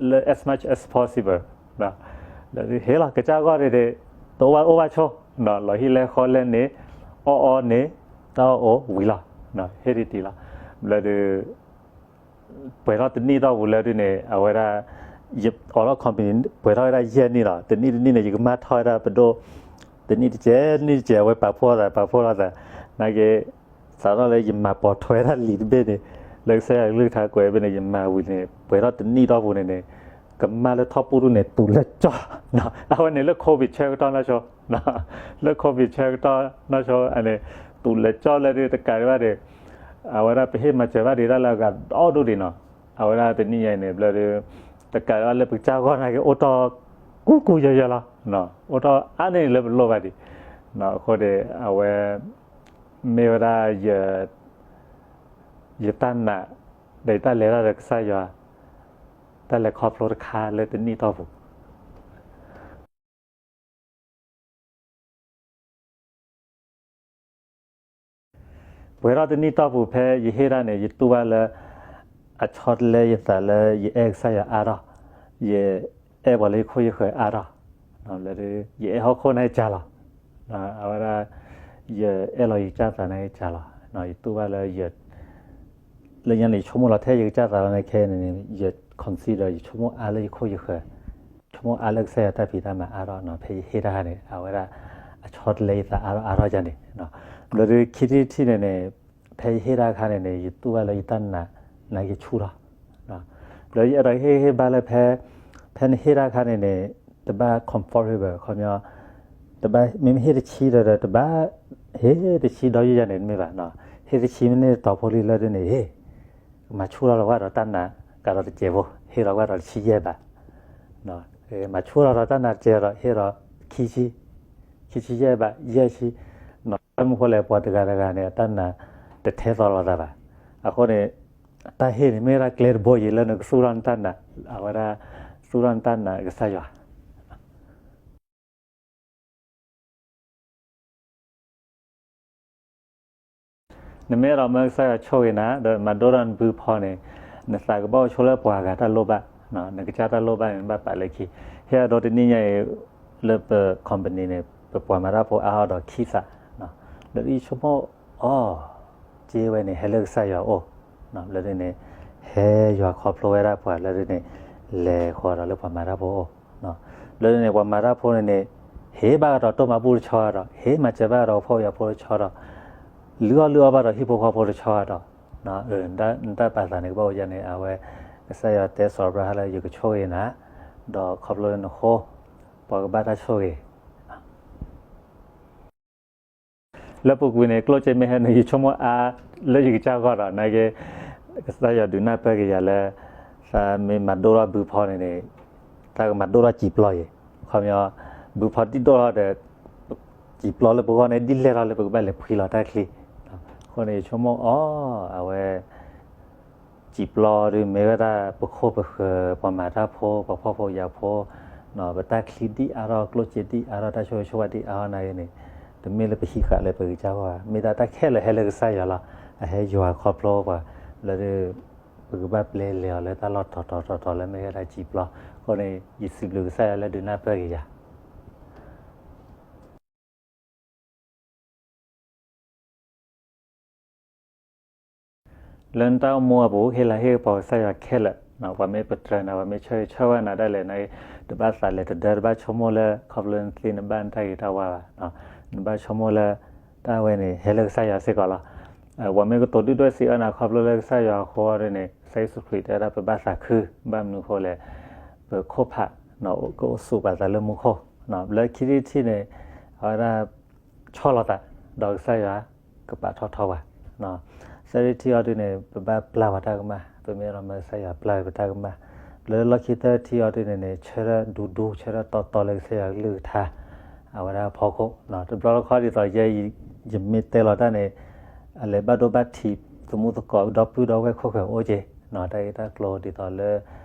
လၢ as much as possible လၢဒုးဟ့ၣ်လီၤ ကစၢ်ဂီၢ်န့ၣ်န့ၣ် တအိၣ်ဘၣ်အိၣ်ဘၣ်ဆိ, လီၤဟံၣ်လဲၤဃီလဲၤန့ၣ် အီၣ်အီန့ၣ် တၢ်အီၣ်အိၣ်ဝံၤလီၤ, ဟ့ၣ်ဒံးတံၢ်လီၤ, လၢဒုး ပှဲၤထီၣ်တနံၣ်တီၢ်ပူၤလၢဒုးန့ၣ် အဝဲဒၣ် ယအိးထီၣ် company ပှဲၤထီၣ်ဝဲဒၣ်ယဲၢ်နံၣ်လီၤ, တနံၣ်တနံၣ်န့ၣ် ယကမၢ်ထီၣ်ဝဲဒၣ်ပဒိၣ် တနံၣ်တကဲး နံၣ်တကဲး အဝဲပာ်ဖှိၣ်သး ပာ်ဖှိၣ်လီၤသး, နာ်က့ စးထီၣ်လၢယမၤပိာ်ထွဲဒၣ်လံာ်တဘ့ၣ်န့ၣ် လၢကစၢ်ယွၤကလုၢ်ကထါကွဲးဘ့ၣ်န့ၣ် ယမၤဝံၤန့ၣ် ပှဲၤထီၣ်တနံၣ်တီၢ်ပူၤန့ၣ်န့ၣ် ကမၢ်လၢထီၣ်ပူၣ်ဒူၣ်န့ၣ် တူၢ်လၢကၠီၣ်, အဝဲန့ၣ်လၢ COVID ဆၢကတီၢ်နီၢ်ဆိ, လၢ COVID ဆၢကတီၢ်နီၢ်ဆိန့ၣ် တူၢ်လၢကၠီၣ်လၢဒုးတကးဒံးဘၣ်ဒံး အဝဲဒၣ်ပဟ့ၣ်မၤစၢၤဘၣ်ဒံးတၢ်လၢအဂၤဒီဒူၣ်ဒံးနီၤ, အဝဲဒၣ်တနံၣ်ညါအံၤန့ၣ် ဘျီဒုး တကးဒံးဘၣ်လၢပကစၢ်ဂီၢ်နာ်က့ အိၣ်တီၢ်ကူကူယီၤယီၤလီၤ, အိၣ်တီၢ်အါန့ၢ်လၢပလိၣ်ဘၣ်ဒံး, အဃိန့ၣ် အဝဲ မ့ၢ်ဝဲဒၣ် ယတၢ်နာ် ဒီးယတၢ်လဲၤတၢ်ဒီးကစၢ်ယွၤ တၢ်လဲၤခီဖျိတခါလၢတနံၣ်တီၢ်ပူၤ ပှဲၤထီၣ်တနံၣ်တီၢ်ပူၤဖဲယဟ့ၣ်တၢ်န့ၣ် ယတူၢ်ဘၣ်လၢ အဆီတလဲယသးလၢယအဲၣ်ကစၢ်ယွၤအါထီၣ်, ယအဲၣ်ပှၤလၢယခိၣ်ယဃၢၤအါထီၣ်, လၢ ယအဲၣ်ဟီၣ်ခိၣ်န့ၣ်ကၢ်လီၤ, အဝဲဒၣ် ယအဲၣ်လီၤယကစၢ်သးန့ၣ်ကၢ်လီၤ, ယတူၢ်ဘၣ်လၢ လၢညါန့ၣ် ယဆိကမိၣ်လီၤထဲယကစၢ်သးလီၤန့ၣ်ခဲအံၤန့ၣ် ယ consider ယဆိကမိၣ်အါလၢယခိၣ်ယဃၢၤ, ဆိကမိၣ်အါလၢကစၢ်ယွၤတၢ်ဖံးတၢ်မၤအါထီၣ်နီၤ, ဖဲယဟ့ၣ်တၢ်န့ၣ် အဝဲဒၣ် အဆီတလဲယသးအါထီၣ်အါထီၣ်ယၤန့ၣ်, ဘျီဒုးခံထံၣ်တထံၣ်န့ၣ်န့ၣ် ဖဲယဟ့ၣ်တၢ်အခါန့ၣ်န့ၣ် ယတူၢ်ဘၣ်လၢယတၢ်နာ် နာ်က့ဆူၣ်ထီၣ်, ဘျီယအဲၣ်ဒိးဟ့ၣ်ဟ့ၣ်ဘၣ်လၢဖဲ ဖဲနဟ့ၣ်တၢ်အခါန့ၣ်န့ၣ် တဘၣ် comfortable ခီပညီ တဘၣ် မ့မ့ၢ်ဟ့ၣ်တဆံဒီး တဘၣ် ဟ့ၣ်တဆံဒီးယုၢ်ယၤန့ၣ်တမ့ၢ်ဘၣ်, ဟ့ၣ်တဆံမ့ၢ်န့ၢ်တတီၤဖိလံလၢဒ်န့ၣ် ဟ့ၣ် ကမၤဆူၣ်ထီၣ်လီၤဝဲဒီးတၢ်နာ် ကဒီးတစဲးဖိ ဟ့ၣ်လီၤကွၢ်ဒီးတဆံယဲၢ်ဘး, မၤဆူၣ်ထီၣ်ဒီးတၢ်နါတစဲးဒီး ဟ့ၣ်ဒီးခံဆံ, ခံဆံယဲၢ်ဘး ယဲၢ်ဆံ, ဘၣ်မနုၤဃိလဲၣ် ပှၤတဂၤတဂၤန့ၣ် အတၢ်နါတထဲသိးလိာ်သးဘၣ်. အဃိန့ၣ် တၢ်ဟ့ၣ်န့ၣ် မ့ၢ်ဝဲဒၣ်ကျဲတဘိအံၤလၢနကသူၣ်ထီၣ်နတၢ်နါ, အဝဲဒၣ် သူၣ်ထီၣ်နတၢ်နါကစၢ်ယွၤ နမ့ၢ်အဲၣ်ဒိးမၢကစၢ်ယွၤဆိၣ်ဂ့ၤနၤ ဒီးမၤဒိၣ်ထီၣ်နဘုဖီန့ၣ်, နသးကဘၣ်အိၣ်ဆိလၢပှၤဂၤတၢ်လိၣ်ဘၣ်, နကစၢ်တၢ်လိၣ်ဘၣ်န့ၣ် နဘၣ်ပာ်လၢခံ. ဟ့ၣ်အဒိတနံၣ်ညါအံၤ လၢပ company န့ၣ် ပပှၤမၤတၢ်ဖိအါထီၣ်ဒီးခံသး, ဒီးယဆိကမိၣ်အီၤ စ့ဝဲန့ၣ် ဟဲလၢကစၢ်ယွၤအိၣ်, လၢဒ်န့ၣ် ဟဲယွၤခီဖျိဝဲဒၣ်ပှၤလၢဒ်န့ၣ် လဲၤဃီၤဒီးလၢပှၤမၤတၢ်ဖိအိၣ် လၢဒ်န့ၣ် ပှၤမၤတၢ်ဖိန့ၣ်န့ၣ် ဟ့ၣ်ဘၣ်ကဒီးတိၢ်မၤဘူၣ်တဆီဒီး ဟ့ၣ်မၤစၢၤဘၣ်ကဒီးဖှီၣ်ယာ်ဖိတဆီဒီး လုၢ်အီၣ်လုၢ်အီဘၣ်ဒီးဟံၣ်ဖိဃီဖိတဆီဒီး နတၢ်ပာ်သးန့ၣ် ကဘၣ်အိၣ်ယါန့ၣ် အဝဲ ကစၢ်ယွၤတဲစီၤအၤဘြၤဟၣ်လၢ ယကဆိၣ်ဂ့ၤနၤ, ဒီးခီဖျိလၢနဃိ ပှၤကဘၣ်တၢ်ဆိၣ်ဂ့ၤ လၢပူၤကွံာ်န့ၣ် ကျိၣ်စ့မ့ၢ်ဟဲန့ၣ် ယဆိကမိၣ်အါလၢယကစၢ်ဂီၢ်ဒီး နာ်က့ ကစၢ်ယွၤဒုးနၢ်ပၢၢ်က့ၤယၤလၢ သးမ့ၢ်မၤဒိၣ်ထီၣ်ဘုဖီန့ၣ်န့ၣ် သးကမၤဒိၣ်ထီၣ်စံာ်ပျီယဲၤ, ခီပညီ ဘုဖီဒံၣ်ဒိၣ်ထီၣ်ဒီး စံာ်ပျီလၢပဂီၢ်န့ၣ် ဒ်လဲၣ်ထီၣ်လၢပကဘၣ်လဲၤဖှံလီၤတၢ်ချံ, အဃိန့ၣ် ယဆိကမိၣ်အီၤ အဝဲ စံာ်ပျီဒီးမ့ၢ်ဝဲဒၣ်ပခိၣ်ပဃၢၤ ပှၤမၤတၢ်ဖိ ပှၤဖှီၣ်ဖိယာ်ဖိ, ပတၢ်ချံဒံၣ်အါထီၣ် ကျိၣ်စ့ဒံၣ်အါထီၣ် တၢ်ဆိၣ်ဂ့ၤဆိၣ်ဝါဒံၣ်အါထီၣ်နာ်က့န့ၣ် တမ့ၢ်လၢပဟံးဃာ်လၢပကစၢ်ဂီၢ်ဘၣ်, မ့ၢ်တၢ်တၢ်ခဲလၢာ်ဟဲလၢကစၢ်ယွၤလီၤ. အဟဲယွၤခီဖျိပှၤ လၢ ပကဘၣ်ပျဲလဲၤအီၤလၢတၢ်လီၢ်ထီထီထီထီလၢမ့ၢ်ဝဲဒၣ်စံာ်ပျီ, အဃိန့ၣ် ယစံးဘျုးကစၢ်ယွၤလၢဒုးနၢ်ပၢၢ်က့ၤယၤ လၢနတၢ်အိၣ်မူအပူၤ ဟ့ၣ်လၤဟ့ၣ်ကပီၤကစၢ်ယွၤခဲလၢာ်, ပှၤမ့ၢ်ပတြၢၤနၤ ပှၤမ့ၢ်ဆၢဂ့ၤဆၢဝါနၤဒၣ်လဲာ်န့ၣ် တဘၣ်သးလဲၤတဒၢ တဘၣ်ဆိကမိၣ်လၢ ခီဖျိနသ့နဘၣ်နတၢ်ဂ့ၤတၢ်ဝါဘၣ်, နဘၣ်ဆိကမိၣ်လၢ တၢ်ဝဲန့ၣ် ဟဲလၢကစၢ်ယွၤစ့ၢ်ကီးလီၤ. ပှၤမ့ၢ်ကတိၤဒုၣ်ဒွဲၣ်စံးအၢနၤခီဖျိလၢကစၢ်ယွၤအဃိန့ၣ် ကစၢ်ယ့ၣ်ၡူးခရံာ်တဲဝဲဒၣ်ပဘၣ်သးခု, ဘၣ်မနုၤအဃိလဲၣ်, ပခိၣ်ဖး ကအိၣ်ဆူၣ်ပာ်သးလၢမူခိၣ်, လၢခံထံၣ်တထံၣ်န့ၣ် အဝဲဒၣ် ဆီၣ်လီၤသး ဒီးကစၢ်ယွၤ ကပာ်ထီၣ်ထီပှၤ, သၢထံၣ်တထံၣ်အီၤဒ်န့ၣ် ပဘၣ်ပျၢ်ပှၤတၢ်ကမၣ်, ပမ့ၢ်အဲၣ်ဒိးမၢကစၢ်ယွၤပျၢ်ပတၢ်ကမၣ်, လၢလီၢ်ခံသၢထံၣ်အီၤဒ်န့ၣ်န့ၣ် ဆၢထၢၣ်ဒူဒူ ဆၢထၢၣ်တီတီလၢကစၢ်ယွၤကလုၢ်ကထါ, အဝဲဒၣ်ဖီခိၣ်, တဘျီတခီၣ်ဒ်သိးယဲ ယမ့ၢ်တဲလီၤတၢ်န့ၣ် အလဲၤဘၣ်ဒိဘၣ်ထံး သမူသကိး ဒီပုၢ်ဒီဝဲၢ်ခိၣ်ဃၢၤအိၣ်က့ၤ, တၢ်ဂ့ၢ်တၢ်ကျိၤဒ်သိးလၢ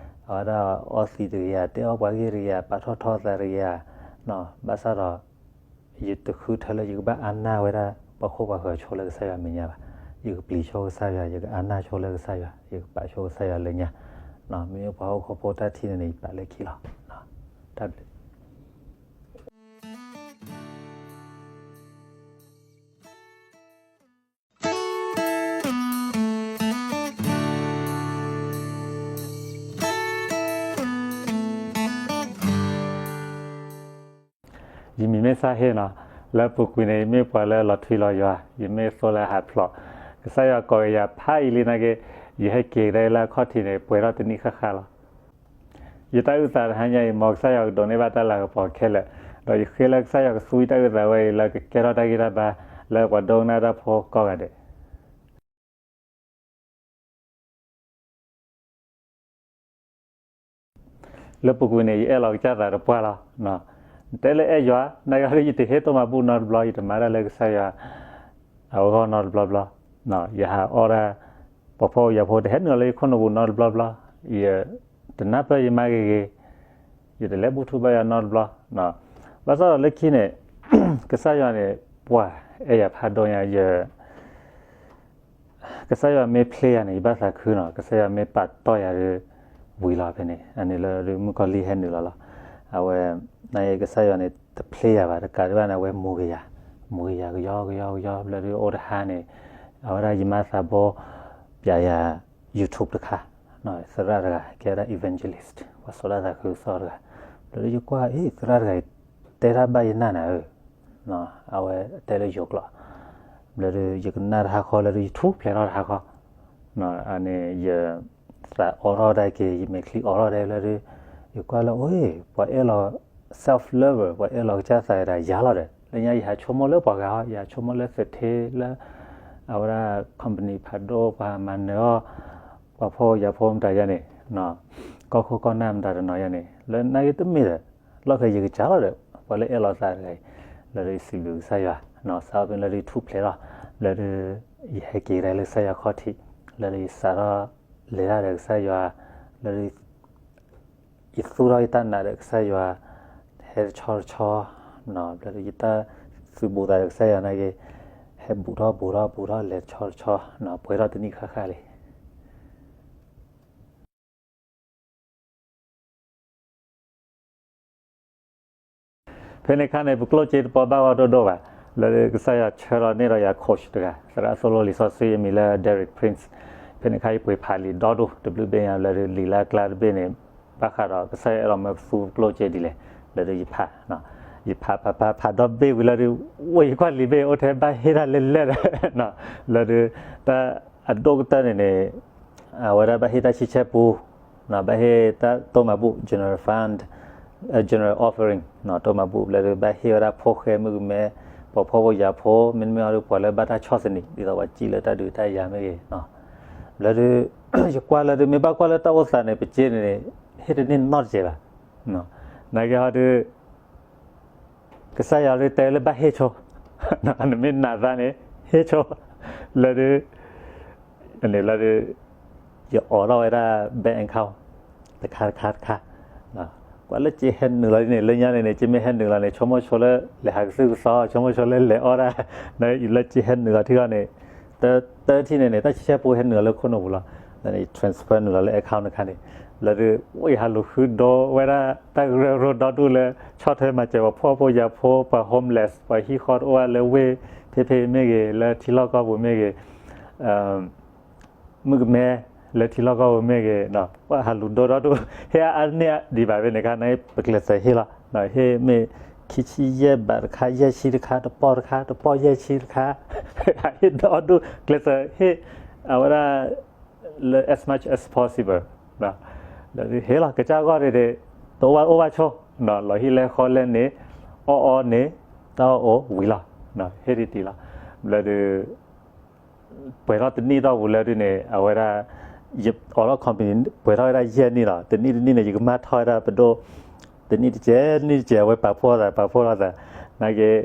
အဝဲဒၣ်အီသံးတဂ့ၤဧါ, တဲအီၣ်ပှၤဂ့ၢ်တဂ့ၤဧါ, ပာ်ထီၣ်ထီသးတဂ့ၤဧါ, ဘၣ်ဆၣ်ဒီး ယတဃုထၢလၢယကဘၣ်အါနၢ်ဝဲဒၣ် ပှၤခိၣ်ပှၤဃၢၤဆိလၢကစၢ်ယွၤမဲာ်ညါဘၣ်. ယကပျံၤဆိကစၢ်ယွၤ, ယကအါနၢ်ဆိလၢကစၢ်ယွၤ, ယကပာ်ဆိကစၢ်ယွၤလၢညါ, မ့ၢ်ပှၤဟီၣ်ခိၣ်ဖိတၢ်ထံၣ်န့ၣ်န့ၣ် ယပာ်လၢခံလီၤ. တၢ်ဘျုး ယမံၤမ့ၢ်စၢ်ဟ့ၣ်နီၤ, လၢပူၤကွံာ်န့ၣ် ယမ့ၢ်ပှၤလၢလီၤထွံလီၤယွၤ, ယမ့ၢ်သိလၢဟးဖျိး, ကစၢ်ယွၤကိးကယၤဖးယံာ်လံနာ်က့, ယဟဲက့ၤကဒါလၢအခီၣ်ထံးန့ၣ် ပှဲၤထီၣ်တနံၣ်ဃၣ်ဃၣ်လီၤ. ယတၢ်အုၣ်သးတဟါညါအံၤ မ်ကစၢ်ယွၤကဒိးန့ၢ်ဘၣ်တၢ်လၤကပီၤခဲလၢာ်, ဒီးယဃ့လၢကစၢ်ယွၤကသူယတၢ်အုၣ်သးဝဲအံၤ လၢကကဲထီၣ်တၢ်ဂံၢ်တၢ်ဘါ လၢပှၤဒိကနၣ်တၢ်ဖိကိးဂၤဒဲး လၢပူၤကွံာ်န့ၣ် ယအဲၣ်လီၤကစၢ်သးတပှၢ်လီၤ. နတဲလၢအဲၣ်ယွၤ, နာ်က့ဒီး ယတဟ့ၣ်တိၢ်မၤဘူၣ်နီတဘျီ, ယတမၤတၢ်လၢကစၢ်ယွၤအဂီၢ်နီတဘျီဘျီ, ယဟးအီၣ်ဒၣ် ပှၤဖှီၣ်ပယာ်ဖိတဟဲနုာ်လၢယခိၣ်နူာ်ပူၤနီတဘျီဘျီ, ယတနၢ်ပၢၢ်ယမါဂ့ၤဂ့ၤ, ယတလဲၤဘူၣ်ထူဘါယွၤနီတဘျီ, ဘၣ်ဆၣ်ဒီးလၢခံန့ၣ် ကစၢ်ယွၤန့ၣ် ပှၤအဲၣ်ယၤဖးဒိၣ်ညါ, ယ ကစၢ်ယွၤမ့ၢ်ဖျ့ယၤန့ၣ် ယဘၣ်သးခုနီၤ, ကစၢ်ယွၤမ့ၢ်ပာ်တီၢ်ယၤဒီး ဝံၤလီၤဖဲန့ၣ်, အန့ၣ်လၢမုၣ်ကီၤလံၢ်ဟဲနုာ်လီၤလီၤ. အဝဲ နာ်က့ကစၢ်ယွၤန့ၣ် တဖျ့ယၤဘၣ်, တကးဒံးဘၣ်န့ၣ် အဝဲမူဂ့ၤယၤ, မူဂ့ၤယၤကယီကယီကယီ, ဘျီဒုးအိၣ်တဟါန့ၣ် အဝဲဒၣ်ယမါသးဘိ ပျးယၤ YouTube တခါ, သရၣ်တဂၤ ကဲဝဲဒၣ် evangelist ပှၤစိးလၢသးခုကစီၣ်တဂၤ, ဘျီဒုးယကွၢ် အ့ သရၣ်တဂၤအံၤ တဲတၢ်ဘၣ်ယနၢ်နၤဧၢ, အဝဲတဲလၢယိၤကျိာ်, ဘျီဒုး ယကနၣ်တဟါဃီလၢဒုး ယထူၣ်ဖျဲးထီၣ်တဟါဃီ, အန့ၣ် ယသးအိးထီၣ်ဒၣ်က့ၤ ယမဲာ်ချံအိးထီၣ်ဒၣ်လၢဒုး ယကွၢ်လၢ အိ ပှၤအဲၣ်လီၤ self lover ပှၤအဲၣ်လီၤကစၢ်သးဒၣ်ယၤလီၤဒီး လၢညါယဟးဆိကမိၣ်လၢပှၤဂၤဟီ, ယဟးဆိကမိၣ်လၢသထ့လၢ အဝဲဒၣ် company ဖးဒိၣ် ပှၤမၤနၢၤအီၣ် ပှၤဖှီၣ်ယာ်ဖိမတၤယါန့ၣ် ကီၢ်ခိၣ်ကီၢ်နၢ်မတၤတနီၤယၤန့ၣ် လၢနာ်က့တမ့ၢ်ဒီး လီၢ်ခံယကစၢ်လီၤဒီး ပှၤလၢအဲၣ်လီၤသးတဂၤအံၤ လၢဒုးယစံးဘျုးကစၢ်ယွၤ စးထီၣ်ဖဲလၢဒုးထူၣ်ဖျဲးထီၣ် လၢဒုး ယဟဲက့ၤကဒါလၢကစၢ်ယွၤခီၣ်ထံး လၢဒုးယစးထီၣ်လဲၤတၢ်ဒီးကစၢ်ယွၤ လၢဒုး ယသူၣ်ထီၣ်ယတၢ်နာ်ဒီးကစၢ်ယွၤ ဟဲတဆီတဆီ လၢဒုးယတၢ်သုးဘူးသးဒီးကစၢ်ယွၤနာ်က့ ဟဲဘူးထီၣ်ဘူးထီၣ်ဘူးထီၣ်လဲၤတဆီတဆီ ပှဲၤထီၣ်တနံၣ်ဃၣ်ဃၣ်လံ ဖဲန့ၣ်အခါန့ၣ် ပကျိၣ်စ့တပီဘၣ်ဂီၢ်ဒိၣ်ဒိၣ်ဘၣ်, လၢကစၢ်ယွၤဆှၢလီၤန့ၢ်ဒီးယၤ coach တဂၤ, သရၣ်သိၣ်လိလံာ်စီဆှံအမံၤလၢ Derek Prince, ဖဲန့ၣ်အခါယပှ့ၤဖးလံာ်ဒီဒူၣ် တဘျုးဘ့ၣ်ညါ လၢဒုးလံာ်လၢအကျါတဘ့ၣ်န့ၣ် ဘၣ်ဃးဒီးကစၢ်ယွၤအဲၣ်ဒိးမၢပသူပကျိၣ်စ့ဒ်လဲၣ်, လၢဒုးယဖး ယဖးဖးဖးဖးဒီဘ့ၣ်ဝံၤလၢဒုး ဝဲယကွၢ်လံာ်ဘ့ၣ်အိၣ်ထဲဘၣ်ဟ့ၣ်တၢ်လဲၣ်လဲၣ်ဒီး လၢဒုး တၢ်အဒိၣ်ကတၢၢ်န့ၣ်န့ၣ် အဝဲဒၣ်ဘၣ်ဟ့ၣ်တၢ်ဆံဆဲပူ, ဘၣ်ဟ့ၣ်တၢ်တိၢ်မၤဘူၣ် general fund, general offering တိၢ်မၤဘူၣ်လၢဒုးဘၣ်ဟ့ၣ်ဝဲဒၣ်ဖိၣ်ဃဲမုၣ်ကမဲ, ပှၤဖှီၣ်ဖိယာ်ဖိ, မ့တမ့ၢ်ဟီဒုးပှၤလၢဘၣ်တၢ်ဆီၣ်သနံး ဒ်သိးပှၤစံၣ်လၢတၢ်ဒုးတၢ်ယၤမ့ၢ်ဂ့ၤ, လၢဒုး ယကွၢ်လၢဒုးမ့ၢ်ဘၣ်ကွၢ်လၢတၢ်အိၣ်သးန့ၣ် ပစ့န့ၣ်န့ၣ် ဟ့ၣ်တန့ၢ်နီတစဲးဘၣ်, နာ်က့ဟီဒုး ကစၢ်ယွၤဒုးတဲလၢဘၣ်ဟ့ၣ်ဆိ, နမ့ၢ်နာ်သးန့ၣ် ဟ့ၣ်ဆိ, လၢဒုး လၢဒုး ယအိးထီၣ်ဝဲဒၣ် bank account တခါတခါတခါ, ကွၢ်လၢစ့ဟဲနုာ်လီၤဒ်န့ၣ် လၢညါန့ၣ်န့ၣ် စ့မ့ၢ်ဟဲနုာ်လီၤန့ၣ် ဆိကမိၣ်ဆိလၢ လဲၤဟးကသုၣ်ကသီ ဆိကမိၣ်ဆိလၢလဲၤအီၣ်ဒၣ်, လၢယလၢစ့ဟဲနုာ်လီၤထံၣ်အီၤန့ၣ် တၢ်ဆံဆဲပူဟဲနုာ်လီၤလၢခိၣ်နူာ်ပူၤလီၤ, လၢန့ၣ် transfer နုာ်လီၤလၢ account တခါန့ၣ်, လၢဒုး ယဟးလူၤဃုဒိဝဲဒၣ် တၢ်ကရၢကရိဒီဒူၣ်လၢ ဆီၣ်ထွဲမၤစၢၤပှၤဖှီၣ်ဖိယာ်ဖိ ပှၤ homeless ပှၤဟံၣ်ဃီတအိၣ်ဝဲလၢဝ့ၢ်ဖဲဖဲမ့ၢ်ဂ့ၤ လၢထံလီၢ်ကီၢ်ပူၤမ့ၢ်ဂ့ၤ မုၣ်ကမဲ လၢထံလီၢ်ကီၢ်ပူၤမ့ၢ်ဂ့ၤ, ပှၤဟးလူၤဒိဒီဒူၣ် ဟ့ၣ်အါအါန့ၢ်ဒံးဘၣ်ဖဲန့ၣ်အခါန့ၣ် ပကျဲးစၢးဟ့ၣ်လီၤ, ဟ့ၣ်မ့ၢ်ခံဆံယဲၢ်ဘးတခါ ယဲၢ်ဆံတခါ တပီၢ်တခါ တပီၢ်ယဲၢ်ဆံတခါ, ဟ့ၣ်ဒီဒူၣ် ကျဲးစၢးဟ့ၣ် အဝဲဒၣ် လၢ as much as possible လၢဒုးဟ့ၣ်လီၤ ကစၢ်ဂီၢ်န့ၣ်န့ၣ် တအိၣ်ဘၣ်အိၣ်ဘၣ်ဆိ, လီၤဟံၣ်လဲၤဃီလဲၤန့ၣ် အီၣ်အီန့ၣ် တၢ်အီၣ်အိၣ်ဝံၤလီၤ, ဟ့ၣ်တံၢ်တံၢ်လီၤ, လၢဒုး ပှဲၤထီၣ်တနံၣ်တီၢ်ပူၤလၢဒုးန့ၣ် အဝဲဒၣ် ယအိးထီၣ် company ပှဲၤထီၣ်ဝဲဒၣ်ယဲၢ်နံၣ်လီၤ, တနံၣ်တနံၣ်န့ၣ် ယကမၢ်ထီၣ်ဝဲဒၣ်ပဒိၣ် တနံၣ်တစဲး နံၣ်တစဲး အဝဲပာ်ဖှိၣ်သး ပာ်ဖှိၣ်လိာ်သး, နာ်က့